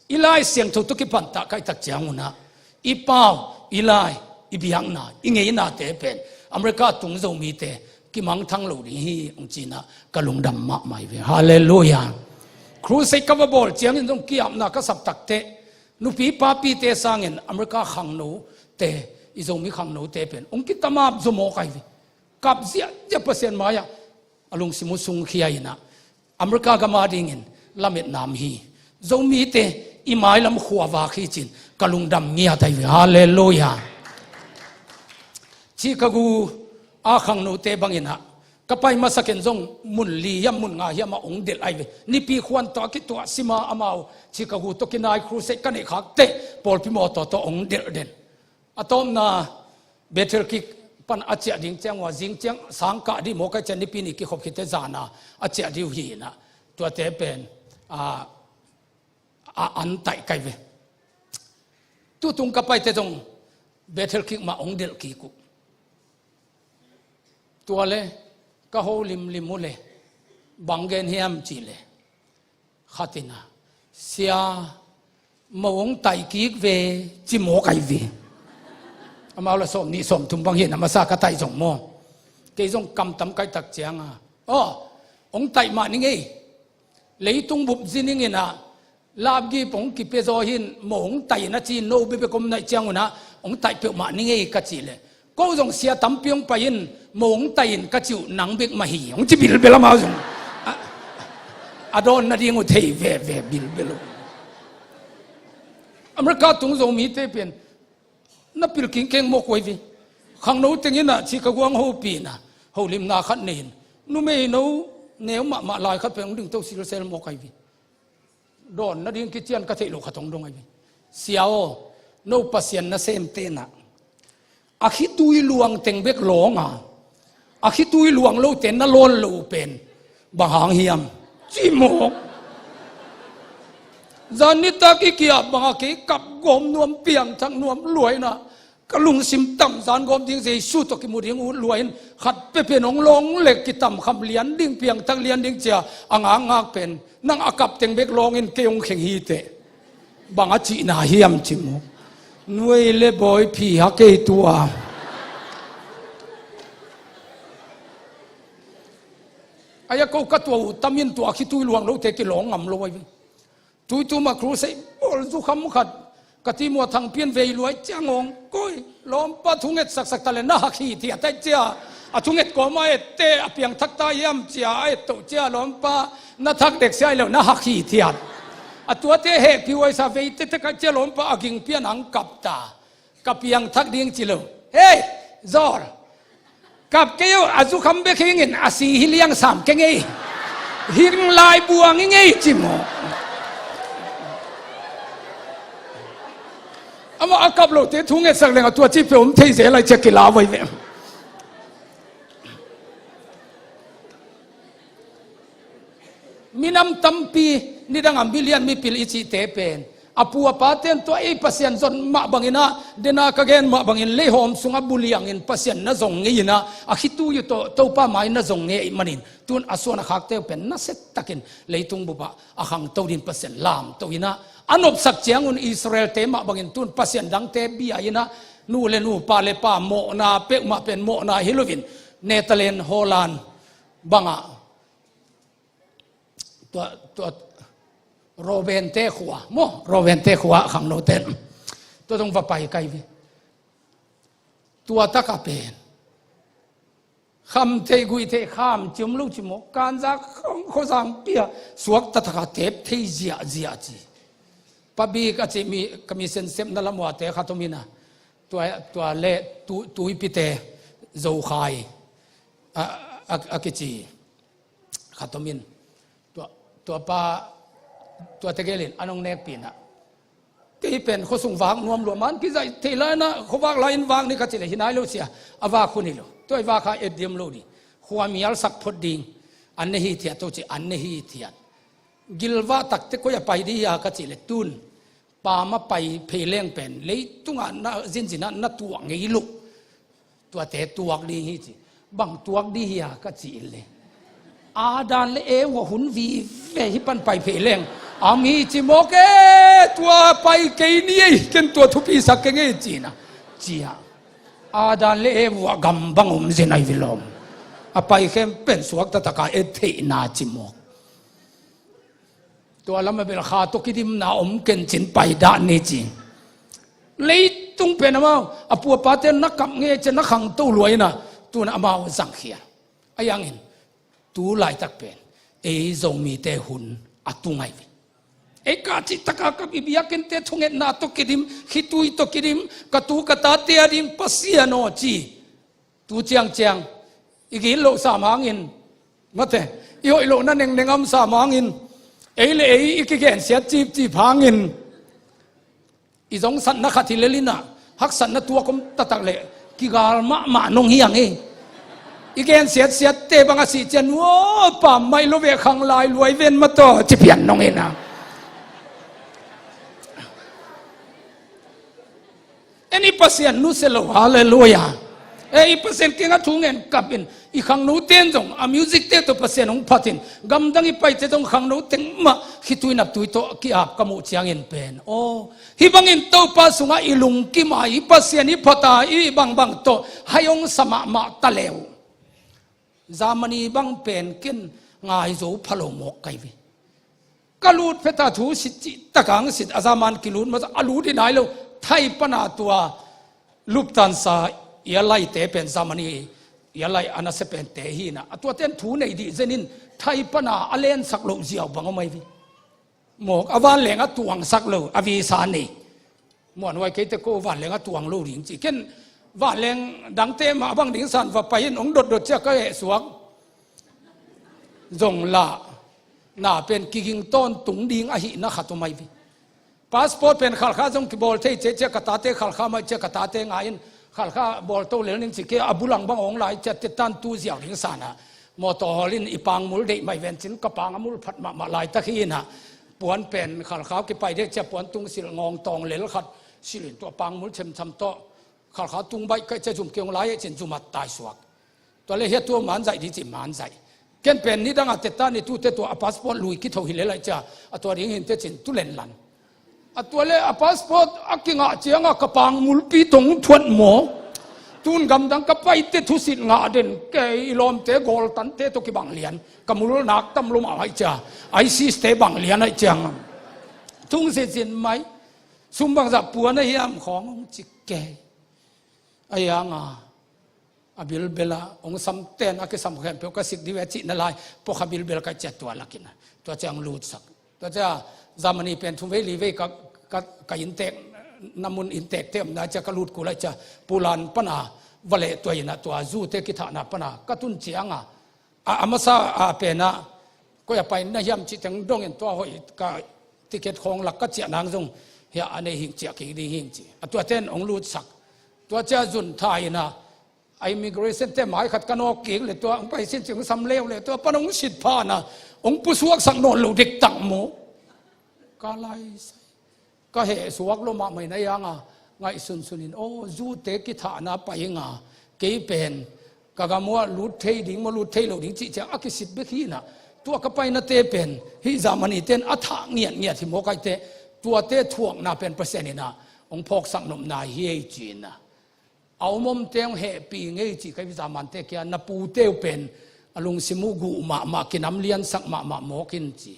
i Lai Siangtho tawh kipantah kaihtak ciangunah i pau, i lai, i biakna, i ngeinate pen America tung Zomite kimangthang lo ding hi ung cinah ka lungdam mahmah hi ve. Halleluiah. Crusade ka va bawl ciangin zong kiapna ka sap takteh nupi papite sangin America khangnote, i Zomi khangnote pen ong kitamap zo mawk ai ve. Kap ziahziah Pasian mai-ah a lungsim uh sungkhia inah America gam a dingin lametna om hi. Zomite i mailam khuavak hi cin ka lungdam ngiat ai ve. Halleluiah. Chicago a khangnote banginah ka pai masakin zong mun li hiam mun nga hiamah ong delh ai ve. Nipi khuan tawh a kituah sima amau Chicago tawh kinai crusade ka neih khakte pawlpi mawtaw tawh ong delh den. A tawpna Bethel kik pan a ciah ding ciang ua zing ciang sangkah dih mawk ai cian nipi ni kikhop khite zana a ciah dih uh hi inah tuate pen a, a an taih kai ve. Tutung ka paite zong Bethel kik mah ong delh kik uh. Tua le ka ho limlim uh le bang gen hiam cih le khatinah sia mo ong taih kik ve ci mawk ai ve. Amau la sawm nih sawm thum bang hi na masa ka taih zong maw? Kei zong kamtam kaihtak cianga aw ong taih mah ni ngei. Leitung bup zininginah lapgip ong kipia zaw hin mo ong taih in a ci no bebek om naih ciangunah ong taih peuhmah ni ngei ka cih le ko zong sia tampi ong pai in mo ong taih in ka cih uh nang bek mah hi ong ci bilbel amau zong a, a dawn nading uh thei veve bilbel uh. America tung Zomite pen na pil kingkeng mawk uh ai ve. Khangno tenginah Chicago ang hopihna holimna khat nei in numei no neu mahmah lai khat pen ong dingto silsel mawk ai ve. Dawn nading kician ka theih loh khat hong dong ai ve. Sia aw no Pasian nasem tenah a khitui luang teng bek lawnga a khitui luang lote na lawn lo pen bang hang hiam? Ci mawk. Zan nitak i kiap banga kei kap gawm nuam piangthak nuam luaina ka lungsim tam zan gawm ding Jesu tawh kimu ding ut luain khat pepen hong lawng lek kitam kham lian ding piangthak lian ding cia a ngakngak pen nang a kap teng bek lawngin kei hong kheng hiteh. Bang a cihna hiam ci mu. Nuai le bawi phi ha kei tua. Aia ko ka tua uh tamin tua khitui luang lote kilawng ngam lo ahi ve. Tuitum ah crusade bawl zukham khat ka ti mua thangpian vei luai ciang awng koi lawmpa thunget saksak ta le na hak hi thiat ai cia. A thunget kawma ette a piangthak ta hiam cia a et toh cia lawmpa na thak dek sia lo na hak hi thiat. A tuate hehpih huaisa vei tetek ai cia lawmpa a gingpian ang kap ta. Ka piangthak ding ci lo. Hei, zawl. Kap kei uh a zukham bek hingin a si hi liang sam kei ngei. Hing lai buang i ngei ci maw. Amah a kap lote thungetsak leng a tua ci pe om thei zel ai cia kila vai ve. Minam tampi nidang a million mipil i cihte pen a pu a pate in tua ei Pasian zon mah bangin ah dena ka gen mah bangin leihawm sungah buliangin Pasian na zong ngei in ah a khitui uh tawh Topa mai na zong ngei ahih manin tun a suan a khakte uh pen nasia takin leitung bupah a khangto din Pasian lamto in ah a nopsak ciangun Israelte mah bangin tun Pasian dangte bia in ah nu le nu pa le pa mawhna peuhmah pen mawhna hi loin Netherlands, Holland bangah tua, tua Robente khua maw, Robente khua khangnote tua zong va pai kai ve. Tua taka pen kham theih guih theih kham ciam lo ci maw, kanza khang khuazang pia suak tataka tep thei ziahziah ci. Pabik a ci mi ka mi sensepna lamuate khat om in ah tua, tua le tu, tuipite Zokhai a, a, a kici khat om in tua, tua pa tua tegelin an hong nekpih in ah kei pen khuasung vak nuam lua man kizaih thei lai in ah khuavak lai in vak ni ka ci le hi nai lo sia. A vak hun hi lo tua i vak kha et diam lo ding. Khua mial sak phot ding an ne hi thiat to ci an ne hi thiat. Gilvah takte koi a pai dih hia ka ci le tun pam a pai phei leng pen leitungah na zinzinah na tuah ngei loh. Tuate tuak ding hi ci. Bang tuak dih hia ka ci le a dan le e uh a hun vive hi pan pai phei leng a mi ci mawk e tua pai kei ni ei ken tua thupi sak kei ngei cina cia. A dan le e uh a gam bang om zin ai vilawm a pai khem pen suak tataka e theihna ci mawk. Tua lam a bel kha tawh kidimna om kencin pai dah ni ci. Leitung pen amau a pu a pate na kap nge cia na khangto luai in ah tun amau zangkhia. A yangin tu laitak pen ei Zomite hun a tu ngai ve. Ei ka cih taka kap i biakinnte thungetna tawh kidim khitui tawh kidim ka tu ka tate a ding Pasian aw ci. Tu ciangciang i gitloh sam hangin mate i hoih lohna nengneng a om sam hangin ei le ei i kigensiat cipcip hangin i zongsatna khat hi lel in ah haksatna tuak om taktak le kigal mahmah nong hi ang e. I gensiatsiatte bang a sih cian uo pam mai lo ve khang lai luai ven mataw ci pian nong in ah. En i Pasian nusia lo, halleluia. E i Pasian kiangah thu ngen kap in i khangnote in zong a music te tawh Pasian hong phat in gamdang i paite zong khangno teng mah khitui naptui tawh ki-ap ka muh ciangin pen aw hih bangin Topa sungah i lungkim a i Pasian i phat a i bangbang tawh hai hong sa mahmah ta le uh. Germany bang pen ken ngai zo pha lo mawk kai ve. Ka lut phet a thu sit cih tak ang sit a zaman kilut masa a lut hi nai lo. Thai pana tua Lufthansa airline te pen Germany airline a nasia pen te hi na a tua ten thu nei dih zen in Thai pana a lensak loh ziau bang om ai ve. Mawk a vanleng a tuangsak lo a visa nei. Muanhuai keite ko vanleng a tuang lo ding ci ken vanleng dangte mah bang ding san va pai in hong dotdot ciah ka heh suak. Zong lah na pen kiging tawntung ding ahihna khat om ai ve. Passport pen khalkha zong kibawl thei ciah ciah ka tate khalkha mai ciah ka tate ngai in khalkha bawl to lel ning ci ke a bulang bang hong lai ciah tetan tu ziau ding sanah mawtaw hawl in i pangmul deih mai ven cin ka pang a mul phat mahmah laitak hi inah puan pen khalkha kipai dek ciah puan tung silh ngawng tawng lel khat silh in tua pangmul chemcham tawh khalkha tung baih kaih ciah zum kiong lai eh cin zumat taisuak. Tua le hia tua manzaih di cin manzaih. Ken pen nidang a teta ni tute tua a passport lui kitho hi le laih ciah a tua ding hinte cin tu lenlan. A tua le a passport a kingah ciangah ka pangmulpi tong thuat maw? Tun gamdang ka paite thusit ngah den, kei i lawmte gawltante tawh kibang lian. Ka mulnak tam lo mah aih cia, ISIS-te bang lian aih ciang. Thung sisin mai, sum bangzah pua na hiam khawng hong ci kei. Ahi hanga, a bilbela hong samten a kisam khempeuh ka sik dih ve cihna lai, pawkha bilbel ka ciat tua lakin a, tua ciang lutsak. Tua cia Germany pen thum vei li vei ka, ka, ka inntek, na mun inntekte omna cia ka lut kul aih cia, Poland pana va leh tua ina tua Jew-te kithahna pana ka tun cianga, a, a masa a pena, koi a pai na hiam cih teng dongin tua hoih ka ticket khawng lak ka ciah nang zong, hia a nei hing ciah kik ding hing ci. A tua ten hong lutsak. Tua cia zun tha ina, a immigration te mai khat ka nawk kik le tua, hong pai sin cing sam leu le tua, pan hong sit phana, hong pusuaksak nawn lo dek tang maw. Ka lai sai. Ka heh suak lo mahmah in a ianga, ngaihsunsun in, aw, Jew-te kithahna pai inga, kei pen, ka gam uah lut thei ding maw, lut thei lo ding cih ciang, a kisit bek hi ina, tua ka painate pen, hih Germany ten a thah ngiatngiat hi maw kaite, tuate thuakna pen Pasian ina, hong phawksak nopna hi ei ci ina. A om omte hong hehpih ngei ci ka hi German-te kia, na pute uh pen a lungsim uh guh mahmah, kinam liansak mahmah mawk in ci.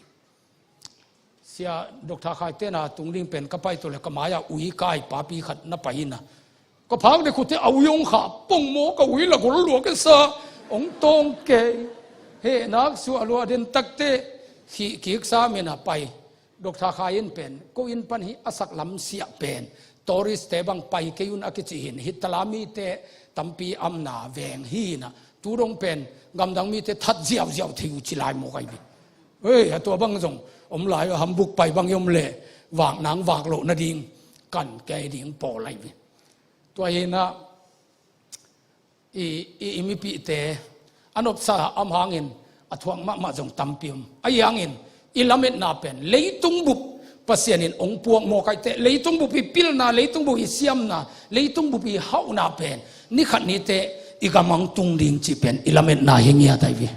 Sia Doctor Khai tena tung ding pen ka pai to le ka mai-ah ui kai papi khat na pai ina. Ka phak dek uh te a ui hong khah pong maw, ka ui la gol lua ka sa, hong tawng kei. Hehnak suah lua den takte, khih kik sa mina pai. Doctor Khai in pen, ko inn pan hi a sak lam siah pen, tourist-te bang pai kei un a kici hin, hih tala mite tampi amna veng hi ina, tu dong pen, gamdang mite that ziauziau thei uh ci lai maw kai ve. Hei, a tua bang zong, om lai uh Hamburg pai bang i om leh, vak nang vak loh nading, kan kei ding pawl lai ve. Tua hi ina, i, i, i mipihte a nopsa a om hangin a thuak mahmah zong tampi om. Ahi hangin i lametna pen leitung bup Pasian in hong puak maw kaite, leitung bup i pilna, leitung bup i siamna, leitung bup i hauhna pen ni khat ni teh i gam ah hong tung ding cih pen i lametna hi ngiat ahi ve.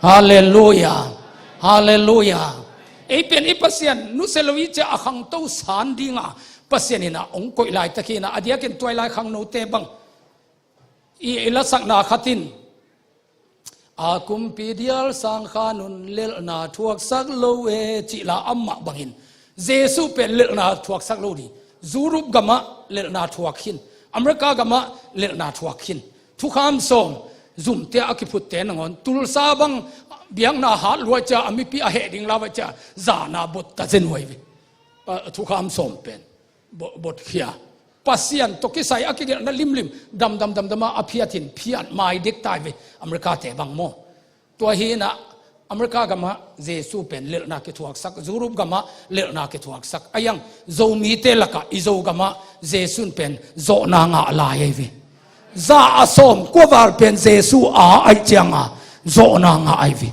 Halleluia. Halleluia. Ei pen i Pasian nusia lo i cia a khangto san dinga Pasian ina hong koih laitak hi ina, a diakin tuailai khangnote bang i, i lasakna khat in, a kumpi dial sang khan un lelhna thuaksak lo e, cih la amah bangin Jesu pen lelhna thuaksak lo ding. Europe gamah lelhna thuak khin, America gamah lelhna thuak khin. Thukham sawm zumte a kiphutte nangawn, Tulsa bang biakna hat luai cia a mipi a heh ding la vai cia zana bot ta zen huai ve. A, thukham sawm pen bot, botkhia. Pasian tawh kisai a kigelhna limlim, damdam damdam a phiat hin, phiat mai dek tai ve, America-te bang maw. Tua hi ina, America gamah Jesu pen lelhna kithuaksak, Europe gamah lelhna kithuaksak. Ahi hang, Zomite lakah i Zo gamah Jesu in pen zawhna ngah lai ahi ve. Za a sawm kua val pen Jesu a aih cianga zawhna ngah ahi ve.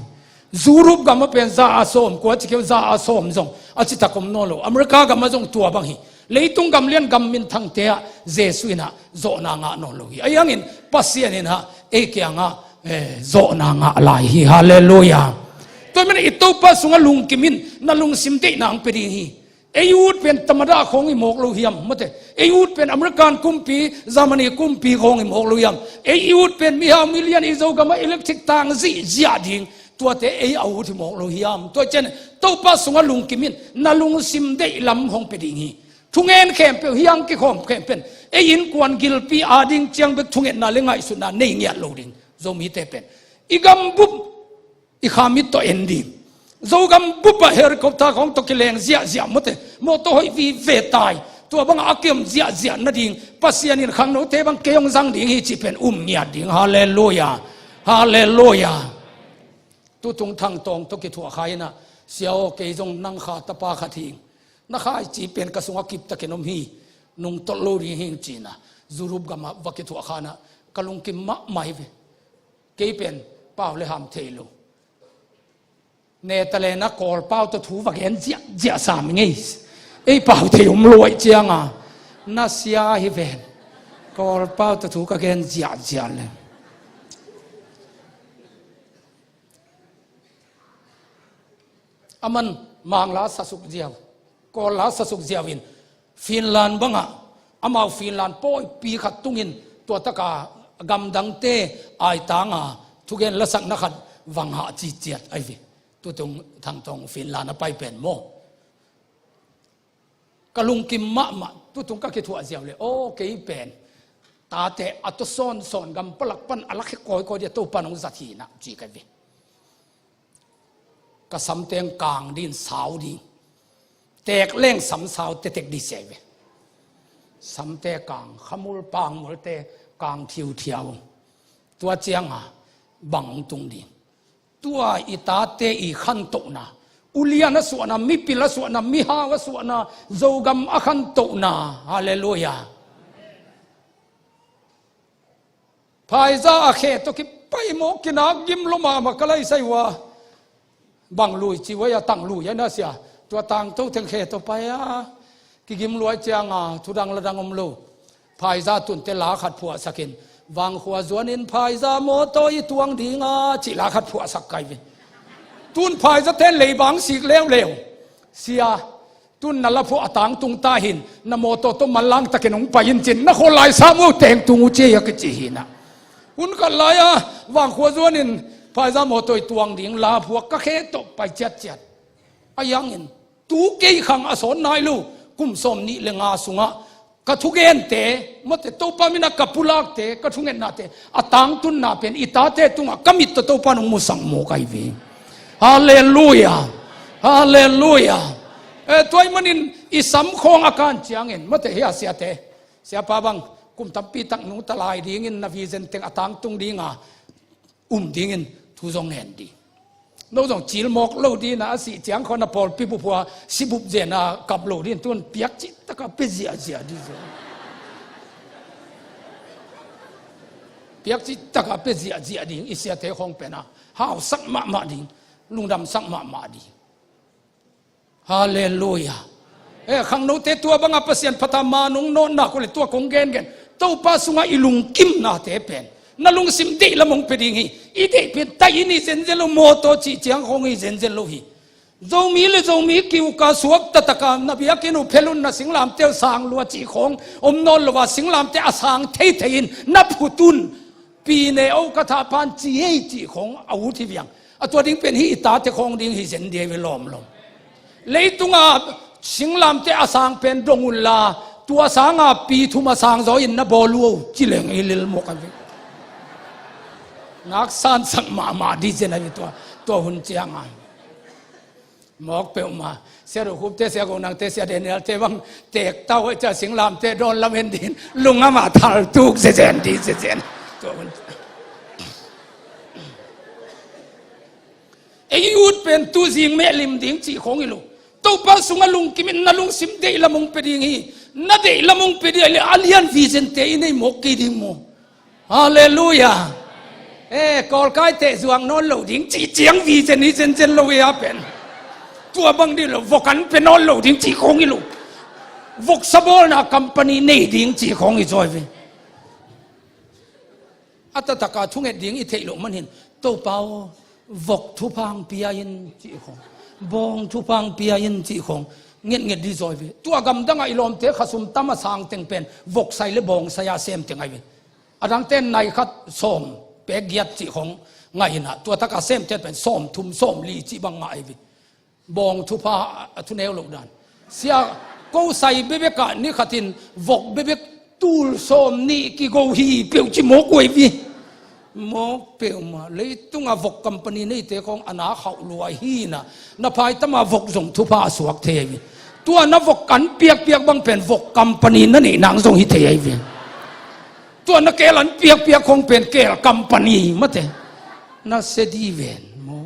Europe gamah pen za a sawm kua ci keu, za a sawm zong a citak om nawn lo. America gamah zong tua bang hi. Leitung gam lian gam minthangte ah Jesu ina zawhna ngah nawn lo hi. Ahi hangin Pasian ina ei kiangah, eh, zawhna ngah lai hi. Halleluia. Tua manin i Topa sungah lungkim in, na lungsim deihna hong pia ding hi. Ei ut pen tamada khawng i mawk lo hiam, mate. Ei ut pen American kumpi, Germany kumpi khawng i mawk lo hiam. Ei ut pen mihau milian i Zo gamah electric tang zihziah ding, tuate ei a ut i mawk lo hiam. Tua cian Topa sungah lungkim in, na lungsim deih lam hong pia ding hi. Thungen khempeuh, hiang kikhawm khempeuh in, ei innkuan gilpi a ding ciang bek thungetna le ngaihsutna nei ngiat lo ding. Zomite pen i gambup i khamit tawh en ding. Zogam bupah helicopter khawng tawh kileng ziahziah mawte, mawtaw hoih vive tai. Tua bangah a kiom ziahziah nading Pasian in khangnote bang kei hong zang ding hi cih pen um ngiat ding. Halleluia. Halleluia. Tutung Thang Tawng tawh kithuah kha inah, sia aw, kei zong nang kha tapa khat hing, na kha i ci pen ka sungah kiptakin om hi, nungtolh lo ding hing ci inah, Europe gamah va kithuah kha inah, ka lungkim mahmah hi ve. Kei pen pau le ham thei lo. Netalena Kawlpau tawh thu va gen ziahziah sam ngei. Ei pau thei om luaih cianga na sia hi ven. Kawlpau tawh thu ka gen ziahziah le. Aman Mang la sasuk ziau, Kawl la sasuk ziau in Finland bangah, amau Finland pawipi khat tungin tua taka gamdangte aitanga thugen lasakna khat vang hah ciciat ahi ve. Tutung Thangtong Finland a pai pen maw. Ka lungkim mahmah, tutung ka kithuah ziau le, aw kei pen tate a tawsawnsawn gam palak pan a lakhia kawikawi dia Topa nong zat hi nah ci ka ve. Ka samteng kang din sau ding. Tekleng samsau tetek di se ve. Samte kang khamul pangmulte kang thiuthiau. Tua cianga bang tung ding. Tua i tate i khantohna, ulian a suahna, mipil a suahna, mihau a suahna, Zogam a khantohna. Halleluia. Phaizah a khe tawh kipai mawk kinak gim lua mahmah ka laisai uh a. Bang lui ci uh a, tang lui a na sia. Tua tangto teng khe tawh pai a. Kigim luai cianga thudang ladang om lo. Phaizah tunte la khat phuahsakin Vangkhua zuanin phaizah mawtaw i tuang dinga cih la khat phuahsak kai ve. Tun phaizah ten leibang sik leuleu. Sia, tun na la phuah a tangtung ta hin, na mawtaw tawh manlang takin hong pai in cin, na khawl lai sam uh tengtung uh cia a kici hinah. Hun khat lai-a Vangkhua zuanin phaizah mawtaw i tuang ding la phuak ka khe tawh pai ciatciat. A yangin tu kei khang a sawn nai lo, kum sawm nih le nga sungah ka thugente, mawte Topa mina ka pulakte, ka thungetnate a tangtunna pen i tate tungah ka mit tawh Topa nong musak mawk ahi ve. Halleluia. Halleluia. E, tua ahih manin i samkhawng a kan ciangin, mawte hi a siate, siapa bang kum tampi tak nungta lai dingin na vision teng a tangtung dinga um dingin thu zong ngen ding. No zong cil mawk lo dina a sih ciang khawng a pawlpi buphua sibup zena kap lo din tun piak cihtaka pia ziahziah ding zia. Piak cihtaka pia ziahziah ding i siate khawng pena hausak mahmah ding, lungdamsak mahmah ding. Halleluia. E, khangnote tua banga Pasian phata ma nong nawtnak uh le tua kong gengen. Topa sungah i lungkimnate pen na lungsim deih lam hong pia ding hi. I deih pen taih in hi zenzen lo, mawtaw cih ciang khawng hi zenzen lo hi. Zomi le Zomi kiuka suak tataka na biakinn uh phelun na singlamte uh sang lua cih khawng om nawn lo a, singlamte a sang theithei in na phutun. Pi ne o ka thahpan ci hei cih khawng a ut hi viang. A tua ding pen hi i tate khawng ding hi zen dia ve lawmlawm. Leitunga singlamte a sang pen dong unla tua sanga pi thum a sang zaw in na bawl uh o ci leng i lilmawk a ve. Naksansak mahmah di zen a ve tua, tua hun cianga. Mawk peuhmah, Sia Ru Khupte, Sia Go Nangte, Sia Daniel te bang teek tau hoih cia singlamte dawn lam en din lungam a thal tuk zezen di zezen. Tua hun. Ei ut pen tu zing meh lim ding cih khawng hi lo. Topa sungah lungkim in na lungsim deih lam hong pia ding hi. Na deih lam hong pia ding a lian vision te i nei mawk kei ding maw. Halleluia. E, kawlkai teh zuak nawn lo ding cih ciang vision hi zenzen lo hi a pen. Tua bang dih lo, vok an pia nawn lo ding cih khawng hi lo. Voksa bawlna company nei ding cih khawng hi zaw hi ve. A tataka thunget ding i theih loh manin Topa aw, vok thupha hong pia in cih khawng, bawng thupha hong pia in cih khawng ngetnget dih zaw hi ve. Tua gamdangah i lawmte khasum tam a sang teng pen voksai le bawngsai a sem teng ahi ve. A dangte nai khat sawm pek giat cih khawng ngah inah tua taka semte pen sawm thum sawm li cih bang ngah ahi ve. Bawng thupha a thuneu loh dan. Sia, ko sai bebekah ni khatin vok bebek tul sawm nih kigo hi peuh ci mawk uh ahi ve. Mawk peuhmah, leitungah vok company neite khawng a na khauh lua hi na, na phaitama vok zong thupha a suak thei ahi ve. Tua na vok kan piakpiak bang pen vok company na neih nang zong hi thei ahi ve. Tua na keel an piakpiak khawng pen keel company mate na sia di ven maw.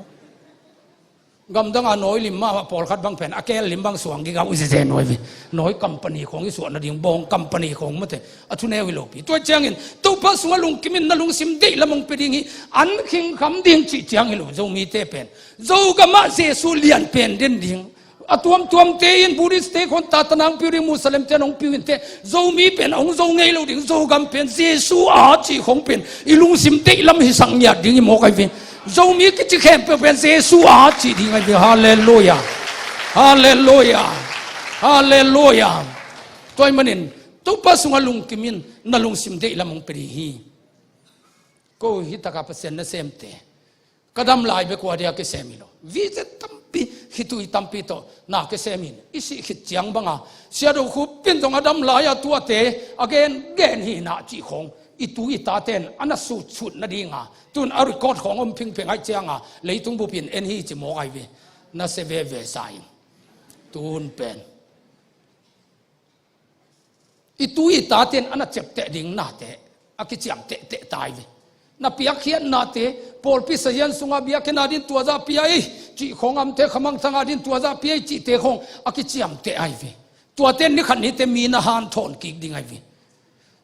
Gamdanga nawi lim mahmah pawlkhat bang pen a keel lim bang suang gigau i zeze nawi ve. Nawi company khawng i suah nading bawng company khawng mate a thuneu hi lopi. Tua ciangin Topa sungah lungkim in na lungsim deih lam hong pia ding hi. An khingkham ding cih ciang hi lo Zomite pen. Zogamah Jesu lian pen den ding. A tuamtuamte in Buddhist te khawng tatanang piu ding, Muslim te nong piu in te, Zomi pen a hong zo ngei lo ding, Zogam pen Jesu a cih khawng pen i lungsim deih lam hi sang ngiat ding hi mawk ahi ve. Zomi kici khempeuh pen Jesu a cih ding ahi ve. Halleluia. Halleluia. Halleluia. Tua ahih manin Topa sungah lungkim in na lungsim deih lam hong pia ding hi. Ko hi taka Pasian nasemte, ka dam lai bek ua dia kisem hi lo. Vision tampi, khitui tampi tawh na kisem in i sih khit ciang banga Sia Do Khup in zong a dam lai-a tuate a gen gen hi na cih khawng i tu i taten a na sutsut nadinga tun a record khawng om phingpheng aih cianga leitung bupin en hi ci mawk ai ve. Na se veve sa in tun pen i tu i taten a na ciapteh ding nate a kiciam tehteh tai ve. Na piakkhiat nate, pawlpi sahian sunga biakinn a din tuazah pia ei cih khawng, amte khamangthang a din tuazah pia ei cihte khawng a kiciam teh ai ve. Tuaten nikhat nite mi na hanthawn kik ding ai ve.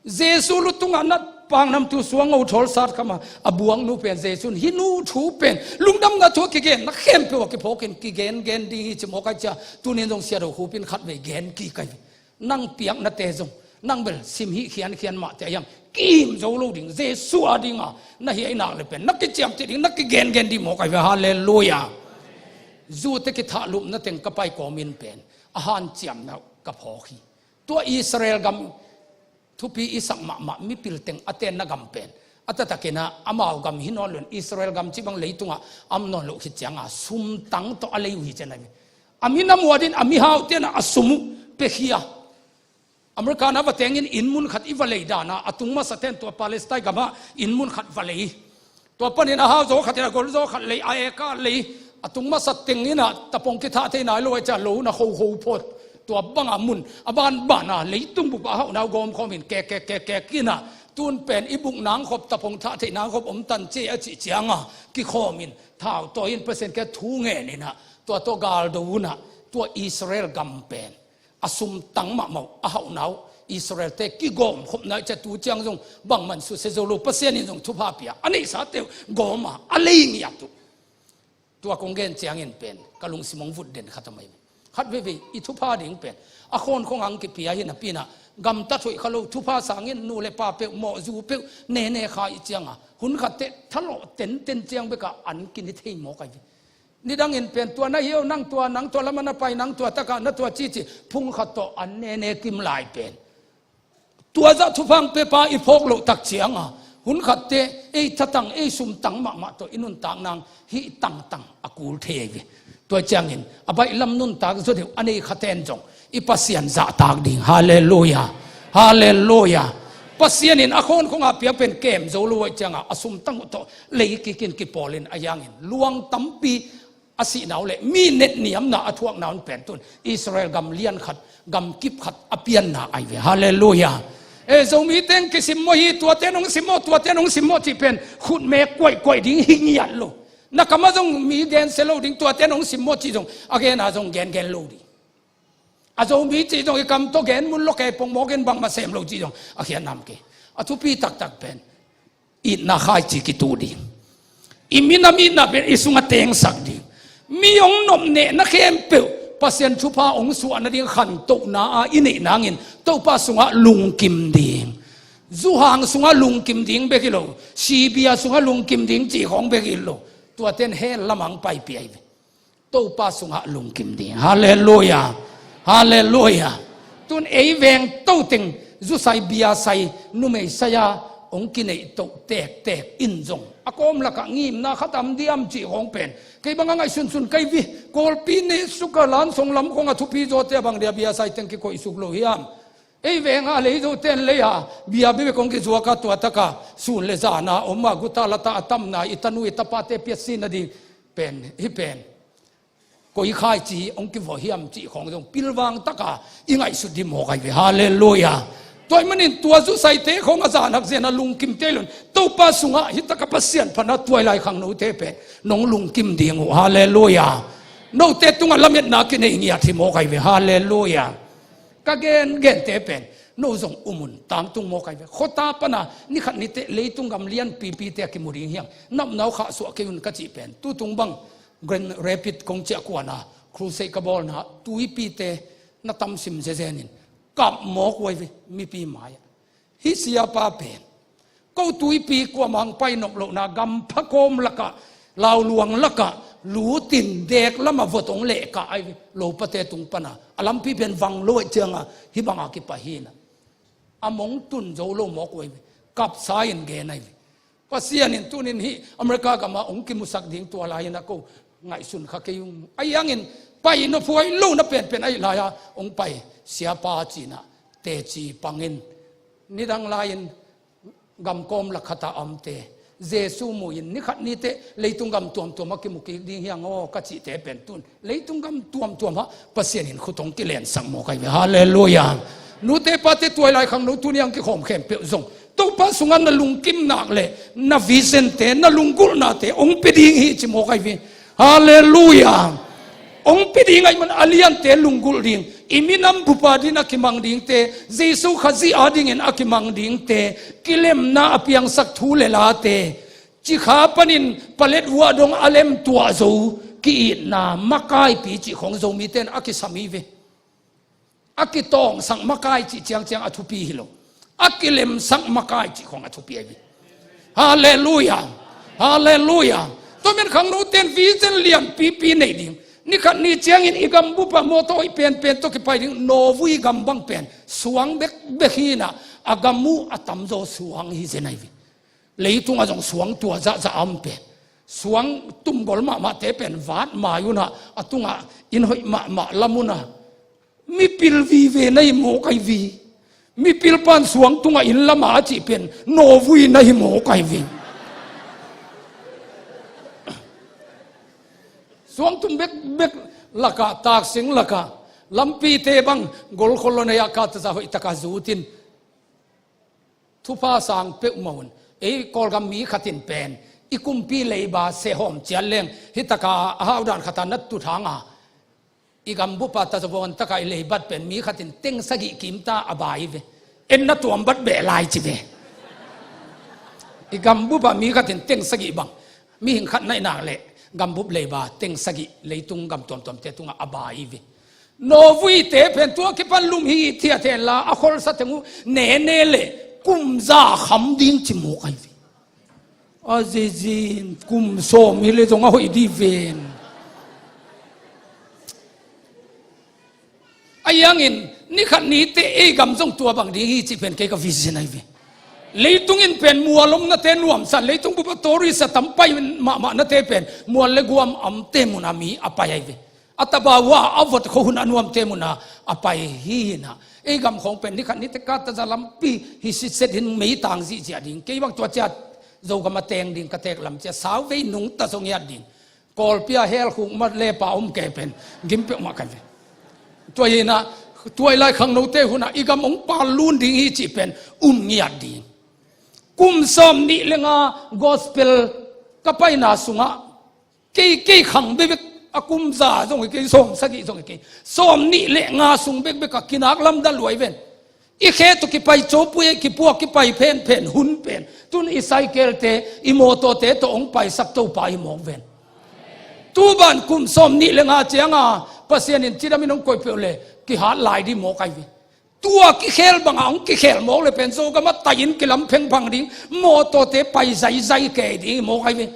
Jesu lutungah na pangnamtu suang ngothawl sat khama a buaknu pen Jesu in hih nu thu pen lungdamna thu a kigen na khempeuh a kiphawkin kigen gen ding hi ci mawk ai cia. Tunin zong Sia Do Khup in khatvei gen kik ai ve. Nang piaknate zong nang bel sim hih khiankhian mahte a hiang kim zo lo ding, Jesu a dinga na hiai nak le pen na kiciamteh ding, na kigengen ding mawk ai ve. Halleluia. Zute kithahlupna teng ka pai kawmin pen a hanciamna uh ka phawk hi. Tua Israel gam thupi i sak mahmah mipil teng a tenna gam pen a taktakinah amau gam hi nawn lo in Israel gam cih bang leitungah am nawn loh khit cianga sumtang tawh a lei uh hi cian ai ve. A minam uh a din a mihau tenah a sum uh pekhia. America na va tengin inn mun khat i va lei dana a tung masa ten tua Palestine gamah inn mun khat va lei. Tua panin a hau zaw khat in a gol zaw khat lei, a eka lei, a tung masa tengin a tapong kithah thei nai lo ai cia lo na hoho phot. Tua banga mun a banbana leitung bupa a hauhnau gawm khawmin kek kek kek kek ina tun pen i buk nang khop tapong thah theih nang khop om tan ci a cih cianga kikhawmin thau tawi in Pasian kia thu ngen ina tua tawh galdo una tua Israel gam pen a sumtang mahmah uh a hauhnau Israel-te kigawm khopna i ciatu ciang zong bangman susia zo lo, Pasian in zong thupha pia a neihsate uh gawma a lei ngiat uh. Tua kong gen ciangin pen ka lungsim hong vut den khat a mai. Khat veivei i thupha ding pen a khawnkhong ang kipia hi napina gamtat hoih kha lo, thupha sangin nu le pa peuh mawhzu peuh nene kha i cianga hun khatte thalawh tenten ciang beka an kini thei mawk ai ve. Nidangin pen tua na hiau nang tua, nang tua lama na pai, nang tua taka na tua cici phung khat tawh an nene kim lai pen tua zah thuphang pepa i phawk loh tak cianga hun khatte ei thatang ei sumtang mahmah tawh i nuntak nang hih tangtang a kul thei ai ve. Tua ciangin a baihlam nuntak zaw deuh a nei khaten zong i Pasian zahtak ding. Halleluia. Halleluia. Pasian in a khawnkhongah piak pen kem zo lo ai cianga a sumtang uh tawh lei kikin kipawlin a hiangin luang tampi a sihnau le mi netniamna a thuakna un pen tun Israel gam lian khat gam kip khat a pianna ai ve. Halleluia. E Zomi teng kisimmawh hi, tuate nong simmawh, tuate nong simmawh cih pen khutmek kuaihkuaih ding hi ngiat lo. Na kamah zong mi gensia lo ding, tuate nong simmawh cih zong a gena zong gengen lo ding. A Zomi cih zong i kam tawh gen mun lo kei pongmawkin bangmah sem lo cih zong a khiatnam kei. A thupi taktak pen itna khaici kituh ding. I minam itna pen i sungah tengsak ding. Mi hong nopnehna khempeuh Pasian thupha hong suahna ding khantohna a i neih nangin Topa sungah lungkim ding. Zuhang sungah lungkim ding bek hi lo, sibia sungah lungkim ding cih khawng bek hi lo. Tuaten hell lamah hong paipih ai ve. Topa sungah lungkim ding. Halleluia. Halleluia. Tun ei veng toteng zusai biasai numei sai-a hong kineih toh tektek in zong a kawm lakah ngimna khat am diam cih hong pen kei banga ngaihsunsun kai vi. Kawlpi nehsuka lansong lam khong a thupi zawte a bang dia biasai teng kikoihsuk lo hiam? Ei venga leizoten leia bia bibek hong kizuaka tuataka sun le zana oma guta lata a tamna i tanu i tapate piatsina ding pen hi pen koi khaici hong kivaw hiam cih khawng zong pilvang taka i ngaihsut dih mawk ai ve. Halleluia. Tua ahih manin tua zusaite khawng a zahnak zen a lungkimte lun Topa sungah hitaka Pasian pana tuailai khangnote pen nong lungkim ding uh. Halleluia. Note tungah lametna kinei ngiat hi mawk ai ve. Halleluia. Ka gengente pen no zong umun tangtung mawk ai ve. Khuata pana nikhat nite leitung gam lianpipite a kimu ding hiam? Napnau khahsuah kei un ka cih pen tutung bang Grand Rapid kong ciah kuana crusade ka bawlna tuipite na tamsim zezenin kap mawk uh ai ve mipi mai-ah. Hih siapa pen ko tuipi kuamah hong pai nop lohna gampha kawm lakah lauluang lakah lutin dek lamah vot hong lehkah ai ve. Lopate tung pana a lampi pen vang lo aih cianga hih banga kipai hina a mong tun zo lo mawk uh ai ve. Kapsa in gen ai ve. Pasian in tunin hih America gam ah hong kimusak ding tua lai-in ah ko ngaihsun kha kei ung. Ahi hangin pai nophuai lo na penpen ahih lai-a hong pai siapa ci-in ah teci pang in, nidang lai-in gam kawm lak khat ah a omte Jesu mu-in ni khat ni teh leitung gam tuamtuam ah kimu kik ding hi hang aw ka cihte pen tun leitung gam tuamtuam ah Pasian in khut hong kilensak mawk ahi ve. Halleluiah. Nute pate, tuailai khangno tuni hong kikhawm khempeuh zong Topa sungah na lungkim nak leh na vision-te, na lunggulhnate hong pia ding hi ci mawk ahi ve. Halleluiah. Hong pia ding ahih man a liante lunggulh ding, i minam bup a dingin a kimang dingte, Jesu Khazih a dingin a kimang dingte, kilemna a piangsak thu le late, cikha panin paletwa dong a lem tuah zo, ki-itna, makaipi cih khong Zomite in a kisam hi ve. A kitawngsak makai cih ciangciang a thupi hi lo. A kilemsak makai cih khong a thupi ahi ve. Halleluiah. Halleluiah. Tua man khangnote in vision lianpipi nei ding. Ni khat ni ciangin i gambup ah mawtaw hoih penpen tawh kipai ding, Norway gam bang pen suang bekbek hi-in ah, a gam uh a tamzaw suang hi zen ahi ve. Leitungah zong suang tua zahzah a om pen, suang tumgol mahmahte pen vat mai un ah, a tungah inn hoih mahmah lam un ah, mipil vive na hi mawk ahi ve. Mipil pan suang tungah inn lam a cih pen Norway na hi mawk ahi ve. Suang tum bekbek lakah, taksing lakah, lampite bang golkhol lo na hi-a, ka taza hoih takah zut in. Thupha sang peuhmah un. Ei Kawlgam mi khat in pen i kumpi leiba sehawm ciat leng, hi takah a haudan khat ah na tut hang a, i gambup ah tazavuan takah i leibat pen mi khat in teng sagih kimta a bai hi ve. En na tuam bat beh lai ci ve. I gambup ah mi khat in teng sagih bang, mihing khat na hih nak leh gambup leiba teng sagih leitung gam tuamtuamte tungah a bai hi ve. Norway-te pen tua kipan lum hi thiat hen la, a kholsa teng uh nene leh kum za kham ding ci mawk ahi ve. A zizin kum sawm hi leh zong a hoih dih ven. Ahi hangin ni khat ni teh ei gam zong tua bang ding hi cih pen kei ka vision ahi ve. Leitung in pen mual omnate nuamsa, leitung bup ah tourist a tam pai mahmahnate pen mual le guam a omte mun ah mi a pai ahi ve. A tabawa a vot khua hun a nuamte mun ah a pai hi-in ah, ei gam khawng pen ni khat ni teh ka taza lampi hi sitset in meitang zihziah ding. Kei bang tua ciat Zogam a teng ding ka teek lam ciat, sauvei nungta zong ngiat ding. Kawlpi ah hell khuk mat le pa om kei pen gim peuhmah ka hi ve. Tua hi-in ah, tuailai khangnote hun ah i gam hong pallun ding hi cih pen um ngiat ding. Kum sawm nih le nga gospel ka paina sungah, kei, kei khang bekbek, a kum za zong hi kei, sawm sagih zong hi kei, sawm nih le nga sung bekbek ah kinak lamdang lua hi ven. I khe tawh kipai copui, kipuak kipai phenphen hun pen, tun i cycle-te, i mawtawte tawh hong paisak Topa hi mawk ven. Tu ban kum sawm nih le nga ciang a Pasian in cidam in hong koih peuh leh kihat lai dih mawk ahi ve. Tua kikhel bang a hong kikhel mawk leh pen Zogam ah tai-in kilam phengphang ding, mawtawte pai zaizai kei ding hi mawk ahi ve.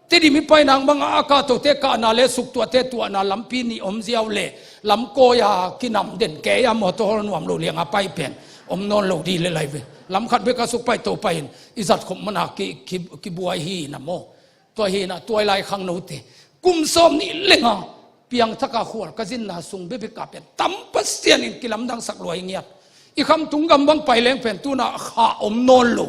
Tedim i pai nang bang a, a kahtote kahna le suktuahte tuahna lampi nih om ziau leh lamkawi a kinam den kei a, mawtaw hawl nuam lo liang a pai pen om nawn lo dih lel ahi ve. Lam khat bek a suk pai to pai-in i zat khop man a ki, ki, kibuai hi-in ah maw. Tua hi-in ah tuailai khangnote, kum sawm nih le nga piangthak a khual ka zinna sung bekbek ah pen tam Pasian in kilamdangsak lua hi ngiat. I khamtung gam bang pai leng pen tu-in ah kha om nawn lo.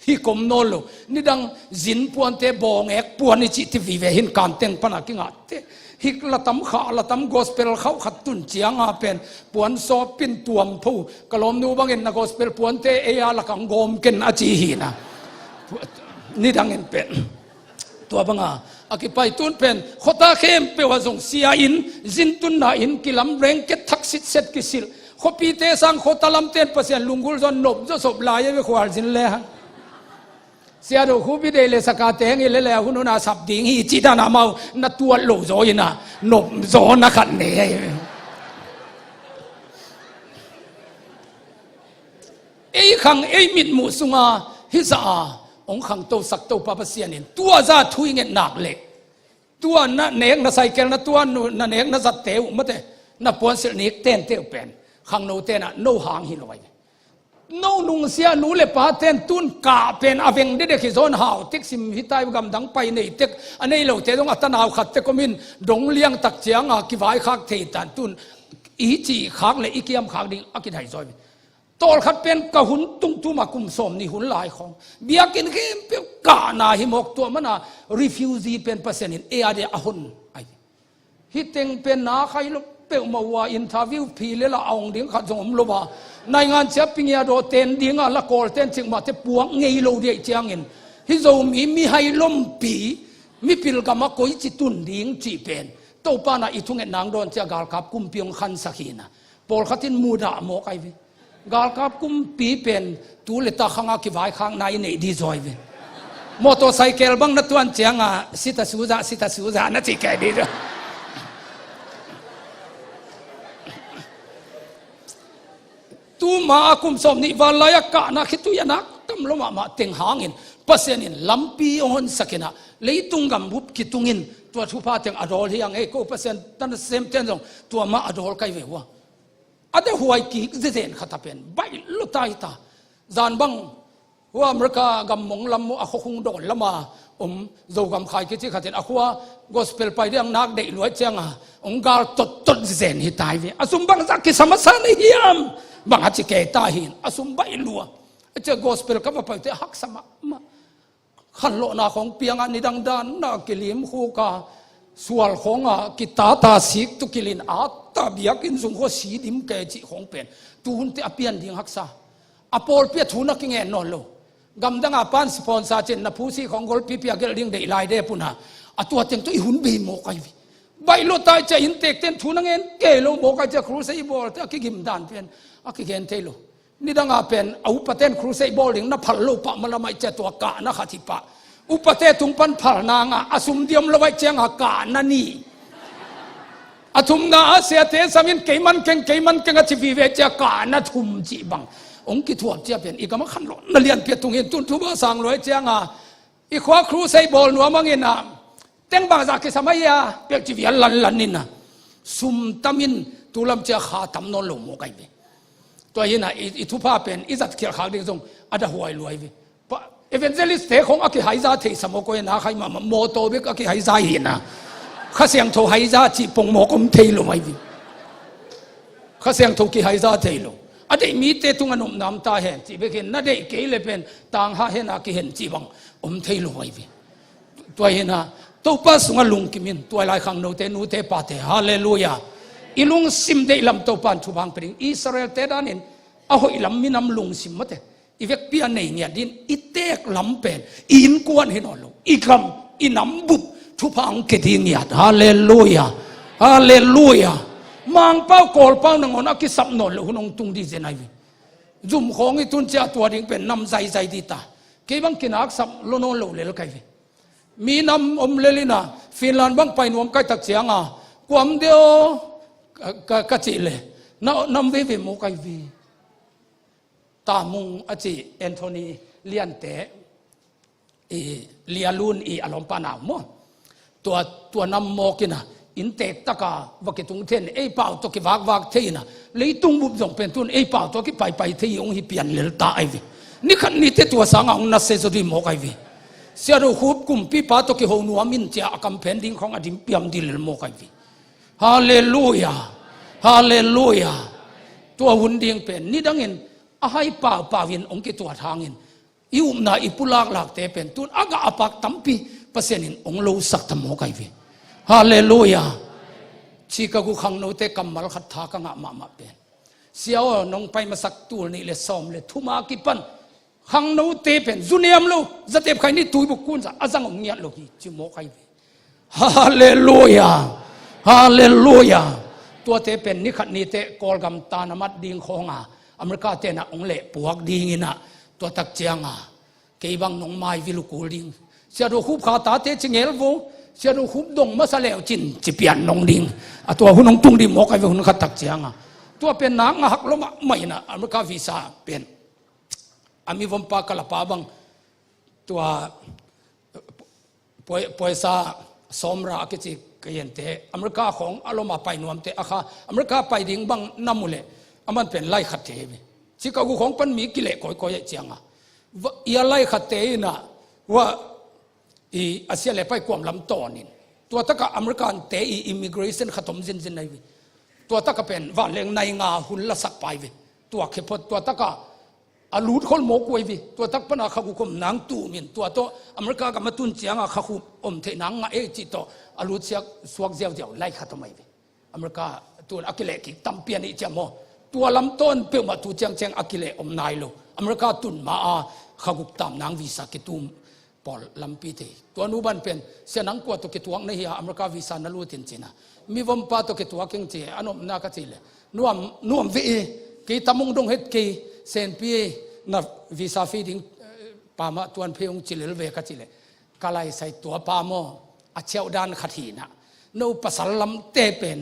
Hik om nawn lo. Nidang zin puante, bawng ek puan i cih ti vive hi-in, kan teng pan a kingahte. Hik la tam, khah la tam, gospel khauh khat tun ciang a pen puan sawp in tuam pho. Ka lawmnu bangin na gospel puante ei a lakah hong gawm ken a ci hi-in ah. Nidang in pen tua bang a, a kipai tun pen khuata khempeuh ah zong sia inn, zin tunna inn kilam, blanket thak sitset kisilh. Khuapite sang khuata lamte in Pasian lunggulh zaw, nop zaw sop lai a ve, khualzin le hang. Sia Do Khup i deih leh saka teng i lele a hun hun a sap ding hi cih dan a amau na tuat lo zaw in ah, nop zaw na khat nei ahi. Ei khang ei mitmuh sungah hih zah a hong khangtosak Topa Pasian in tua zah thu i nget nak leh, tua na nek na cycle, na tua nu-, na nek na zatte uh mate, na puansilh nik tente uh pen khangnote in ah no hang hi lo ahi. No nungsia nu le pa ten tun kah pen a veng dedek hi zawn hau tek sim hi tai, gamdang pai nei tek a nei lote zong a tanau khat tek om in dong liang tak cianga kivaikhak thei tan tun i cih khak le i kiam khak ding a kidai zawi. Tawlkhat pen ka hun tungtuma kum sawm nih hun lai khawng biakinn khempeuh kahna hi mawk, tua mana refugee pen Pasian in ei a dia a hon ai. Hih teng pen na khai lo peuhmah uh a, interview phi le la a ong ding khat zong om lo a, naingan cia pingia daw ten dinga la kawl ten cikmah te puak ngei lo diaih ciangin, hih Zomi mihai lompi mipil gama koi ci tun ding cih pen Topa na i thunget nang dawn cia galkap kumpi ong khansak hina. Pawlkhat in mudah mawk ai ve. Galkap kumpi pen tu le ta khanga kivaikhakna i neih di zawi ve. Motorcycle bang na tuan cianga sita suza, sita suza na ci kei di zawi. Tuma a kum sawm nih val lai a kahna khitui a nak tam lo mahmah teng hangin Pasian in lampi ong honsakin ah leitung gambup kitungin tua thupha teng a dawl hi ang ei ko. Pasian tan sem ten zong tua mah a dawl kai ve hua. A da huai kik zezen khat a pen baih lo tai ta. Zan bang hua America gam mong lam uh a khuakhung dawn lama om Zogam khai kici khatin a khua gospel pai diang nak deih luai cianga ong gal tottot zezen hi tai ve. A sum bang zak kisam a sa na hiam bang a ci kei ta hin a sum baih lua. A cia gospel ka va pai te a haksa mahmah. Khanlawhna khawng pianga nidang dan na kilim khuka sual khawnga kitata sik tu kilin a ta biakinn zung khua si dim kei cih khawng pen tuhunte a pian ding haksa. A pawlpi a thu na kingen nawn lo. Gamdanga pan sponsor cin na phusi khawng golpi pia gelh ding deih lai de puna a tua teng tu i hun bei mawk ai vi. Baih lo tai cia inntek ten thu na ngen kei lo mawk ai cia crusade i bawl te a kigim dan pen a kigen thei lo. Nidanga pen a upaten crusade bawl ding na phal lo pah malamai cia tua kahna khat hi pah. Upate tung pan phal nanga a sum diam lo ai cianga kahna ni. A thumna a siate samin keiman keng, keiman keng a ci vive cia kahna thum cih bang ong kithuap cia pen i gama khanlawhna lianpi a tungin tun thuma sang lo ai cianga i khua crusade bawl nuam angin ah teng bangzah kisam ahi a pek ci vial lanlan in ah sum tamin tulam cia kha tam nawn lo mawk ai ve. Tua hi na i, i thupha pen i zat khial khak ding zong a da huai luai ve. Evangelist te khong a kihaiza thei sa mawk oi na khai mahmah mawtaw bek a kihaiza hi na. Kha Siangtho haiza cih pong mawk om thei lo ai ve. Kha Siangtho kihaiza thei lo. A deih mite tung a nopna om ta hen cih bek hin na deih kei le pen tangha hen a kihen cih bang om thei lo ai ve. Tua hi na Topa sungah lungkimin tua lai khangnote nute pate halleluia. I lungsim deih lam Topa in thupha ang pe ding. Israel te danin a hoih lam minam lungsim mate i vekpi a nei ngiat din i teek lam pen i innkuan hi nawn lo i gam i nam bup thupha ang ke ding ngiat. Halleluia. Halleluia. Mangpau kawlpau nangawn a kisap nawn lo hun hong tung di zen ai ve. Zum khawng i tun cia tua ding pen nam zaizai di ta. Kei bang kinaksap lo nawn lo lel kai ve. Mi nam om lel ina Finland bang pai nuam kai tak cianga kuam deo ka, ka, ka cih le na nam veve maw kai ve. Tamung a ci Anthony Liante i Lialun i a lawmpa nau maw. Tua, tua nam mawk ina inntek taka va kitung thei in ei pau tawh kivakvak thei ina leitung bup zong pen tun ei pau tawh kipaipai thei i hong hi pian lel ta ai ve. Nikhat nite tua sanga hong nasia zaw dih mawk ai ve. Siado Khup kumpipa tawh kiho nuam in cia a kamphen ding khawng a dim piam dih lel mawk ai ve. Halleluia. Halleluia. Tua hun ding pen nidangin a hai paupau in hong kituat hangin i upna i pulaklakte pen tun a gah a pak tampi Pasian in hong losak ta mawk ai ve. Halleluia. Chicago khangnote kammal khat tha ka ngah mahmah pen sia aw nong pai masak tul nih le sawm le thuma kipan khangnote pen zuniam lo zatep khai nih tuibuk kunza a zang om ngiat lo hi ci mawk ai ve. Halleluia. Halleluia. Tuate pen nikhat nite Kawlgam tan a mat ding khawnga America tenah hong leh puak dinginah tua tak cianga kei bang nong mai vil uh kul ding. Siado Khup kha tate ci ngel vo. Siado Khup dong masa leu cin ci pian nong ding. A tua hun hong tung ding mawk ai ve hun khat tak cianga. Tua pen nak ngahak lo mahmah inah America visa pen a mivompa kalapa bang tua puaisa sawmra a kici ka yente America khawng a loma pai nuamte a kha America pai ding bang na mu leh a man pen lai khat thei ve. Chicago khawng pan mi kileh kawikawi ahih cianga, va, ia lai khatte inah, va, i, a sia le pai kuam lam tawnin, tua takah American te i immigration khat om zinzin ahi ve. Tua takah pen vanleng nai nga hun lasak pai ve. Tua khephot tua takah a lut khol mawk uh ahi ve. Tua tak pana kha guk om nang tumin tua tawh America gam a tun cianga kha guk om theih nang ngah ei cih tawh a lut siak suak ziauziau lai khat om ahi ve. America tun a kileh kik tampi a nih ciang maw? Tua lam tawn peuhmah tu ciangciang a kileh om nai lo. America tun ma a kha guk tam nang visa kitum pawl lampi thei. Tua nu ban pen, sia nang kua tawh kituak na hi a, America visa na lut in cina. Mi vom pa tawh kituak ing ci, a nopna ka ci le. Nuam, nuam ve e, kei tam ung dong het kei, senpi e, na visa fee ding, eh, pa mah tuan phei ung ci lel ve ka ci le. Ka laisai tua pa maw, a ciauh dan khat hi na. No pasal lamte pen,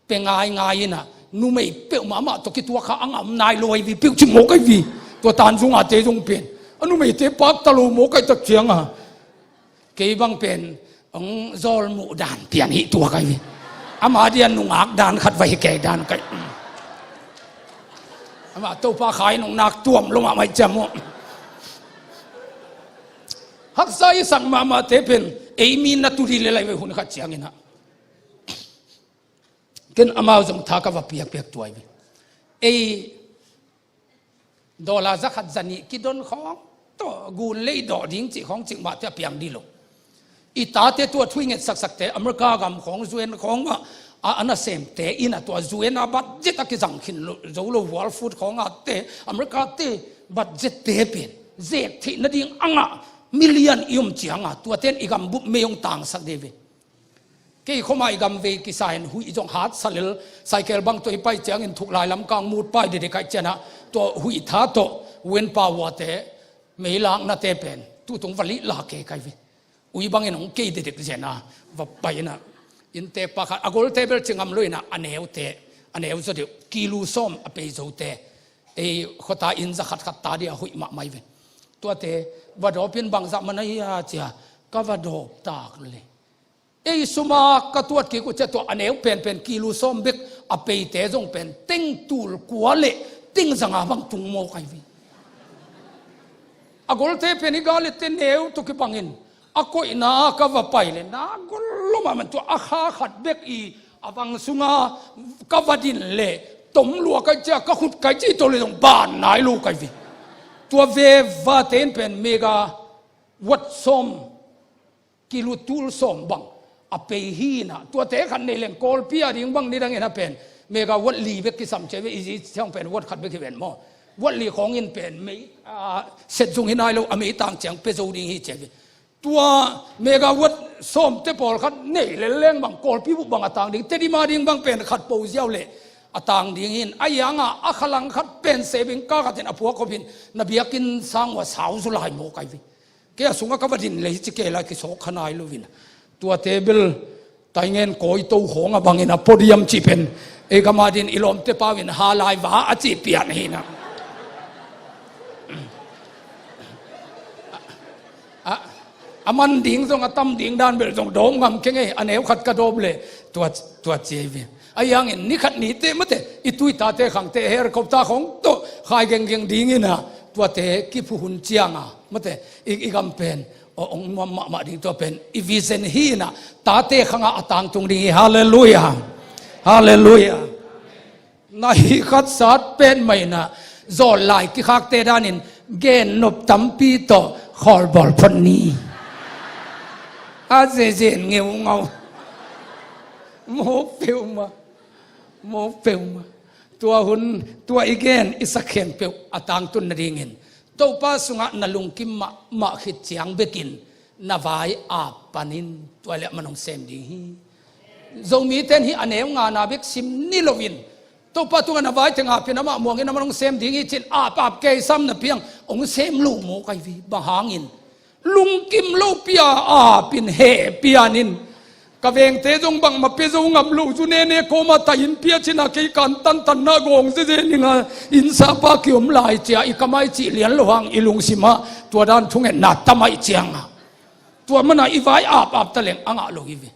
pe ngaingai ina, numei peuh mahmah tawh kituak kha a ngam nai lo ahi vi, peuh cing mawk ahi vi. Tua tan zung a te zung pen. A numeite pakta lo mawk ahi tak cianga. Kei bang pen, ong zawl muh dan pian hi tuak ahi vi. Ama dian nungak dan khat vai kei dan kai. Ama Topa khai nung nak tuam lo mahmah ciam maw. Haksa i sak mahmah te pen, ei mi na tu dih le lai ve hun khat ciangina. Ken amau zong tha ka va piakpiak tuai ve. Ei dollar za khat za nih kidon khawng tawh gun lei dawh ding cih khawng cih mah te a piang dih lo. I tate tua thu i nget saksakte America gam khawng, U N khawng mah a, a nasemte ina tua U N a budget a kizang khin lo, zo lo World Food khawng a te America te budget te pen zek theih nading a ngah million i om cianga tuaten i gam bup mei hong tangsak dih ve. Kei khoma i gam vei kisa in huih zong hat salel, cycle bang tawh i pai ciangin thuk lai lam kang mut pai dede kaih ciana, tua huih tha tawh wen pa uate mei laknate pen tutung va lih la kei kai ve. Ui bangin hong kei dedek zena va pai ina. Inntek pa khat a golte bel ci ngam lo ina a neute, a neu zaw deuh kilu sawm a pei zote. Ei khuata inn za khat khat ta dia huih mahmah i ve. Tuate va dawpin bangzah man ahi a cia ka va dawp tak le. Ei suma ka tuat kik uh ciah tua a neu penpen kilu sawm bek a peite zong pen teng tul kua le teng zanga bang tung mawk ahi ve. A golte pen i galette neu tuk i bangin a koihna ka va pai le na gol loma man tua a kha khat bek i a bang sunga ka va din le tom lua kai cia ka khut kai ci to le zong ban nai lo kai ve. Tua ve vate in pen mega wat sawm kilu tul sawm bang a pei hi na, tuate khat nei leng Kawlpi a ding bang nidang en a pen mega wat li bek kisam cia ve, i zi siang pen wat khat bek hi ven maw? Wat li khawng in pen mei, a, set zung hi nai lo, a mei tang ciang pe zo ding hi cia ve. Tua mega wat sawmte pawlkhat nei lel leng bang Kawlpi bup bang a tang ding, Tedim a ding bang pen khat po ziau le a tang ding hin, a ianga a khalang khat pen sebing ka khatin a phuak khop hin na biakinn sang ua sau zu lai maw kai ve. Kei a sungah ka va din lei ci kei lai kisawk kha nai lo in. Tuate bel taingen kawi to khawng a bangin a podium cih pen ei gama din i lawmte pau in ha lai va a cih pian hi na. A, a man ding zong a tam ding dan bel zong dawm ngam keng ei, a neu khat ka dawm le tua, tua cia i ve. A iangin ni khat ni te mate i tui tate khangte helicopter khawng tawh khai genggeng dingina tuate kiphu hun cianga mate i, i gam pen aw ong nuam mahmah ding tua pen i vision hi na tate khanga a tangtung ding hi. Halleluia. Halleluia. Na hi khat sat pen mai na zawl lai kikhakte danin gen nop tampi tawh khawlbawl phot ni. A zezen ngeungau. Mawk peuhmah. Mawk peuhmah. Tua hun, tua i gen i sakkheng peuh a tangtun nadingin Topa sungah na lungkim mahmah khit ciang bekin na vai ap panin tua le a man hong sem ding hi. Zomite in hi a neu ngana bek sim ni loin Topa tungah na vai teng apin amah muangin a man hong sem ding hi cin ap ap kei sam na piang hong sem lo maw kai vi bang hangin lungkim lopi a apin heh pianin ka vengte zong bangmah pia zo ngam lo zu nene kawma ta in pia cina kei kan tantanna gawng zeze ninga innsapa kiom lai cia i kamai cih lian lo hang i lungsimah tua dan thungetna tamai cianga tua mana i vai apap taleng a ngah lo hi ve.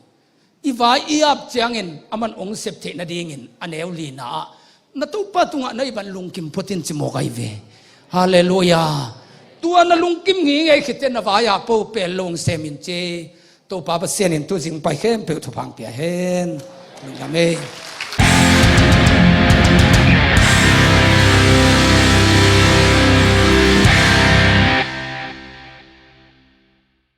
I vai i ap ciangin a man ong sep theih nadingin a neu lina ah Na Topa tungah na i ban lungkim phot in ci mawk ahi ve. Halleluiah. Tua na lungkim ngingei khit teh na vai-a po pel lo hong sem in ci. Topa Pasian in tuzing pai khempeuh thupha hong pia hen. Lungdam ei.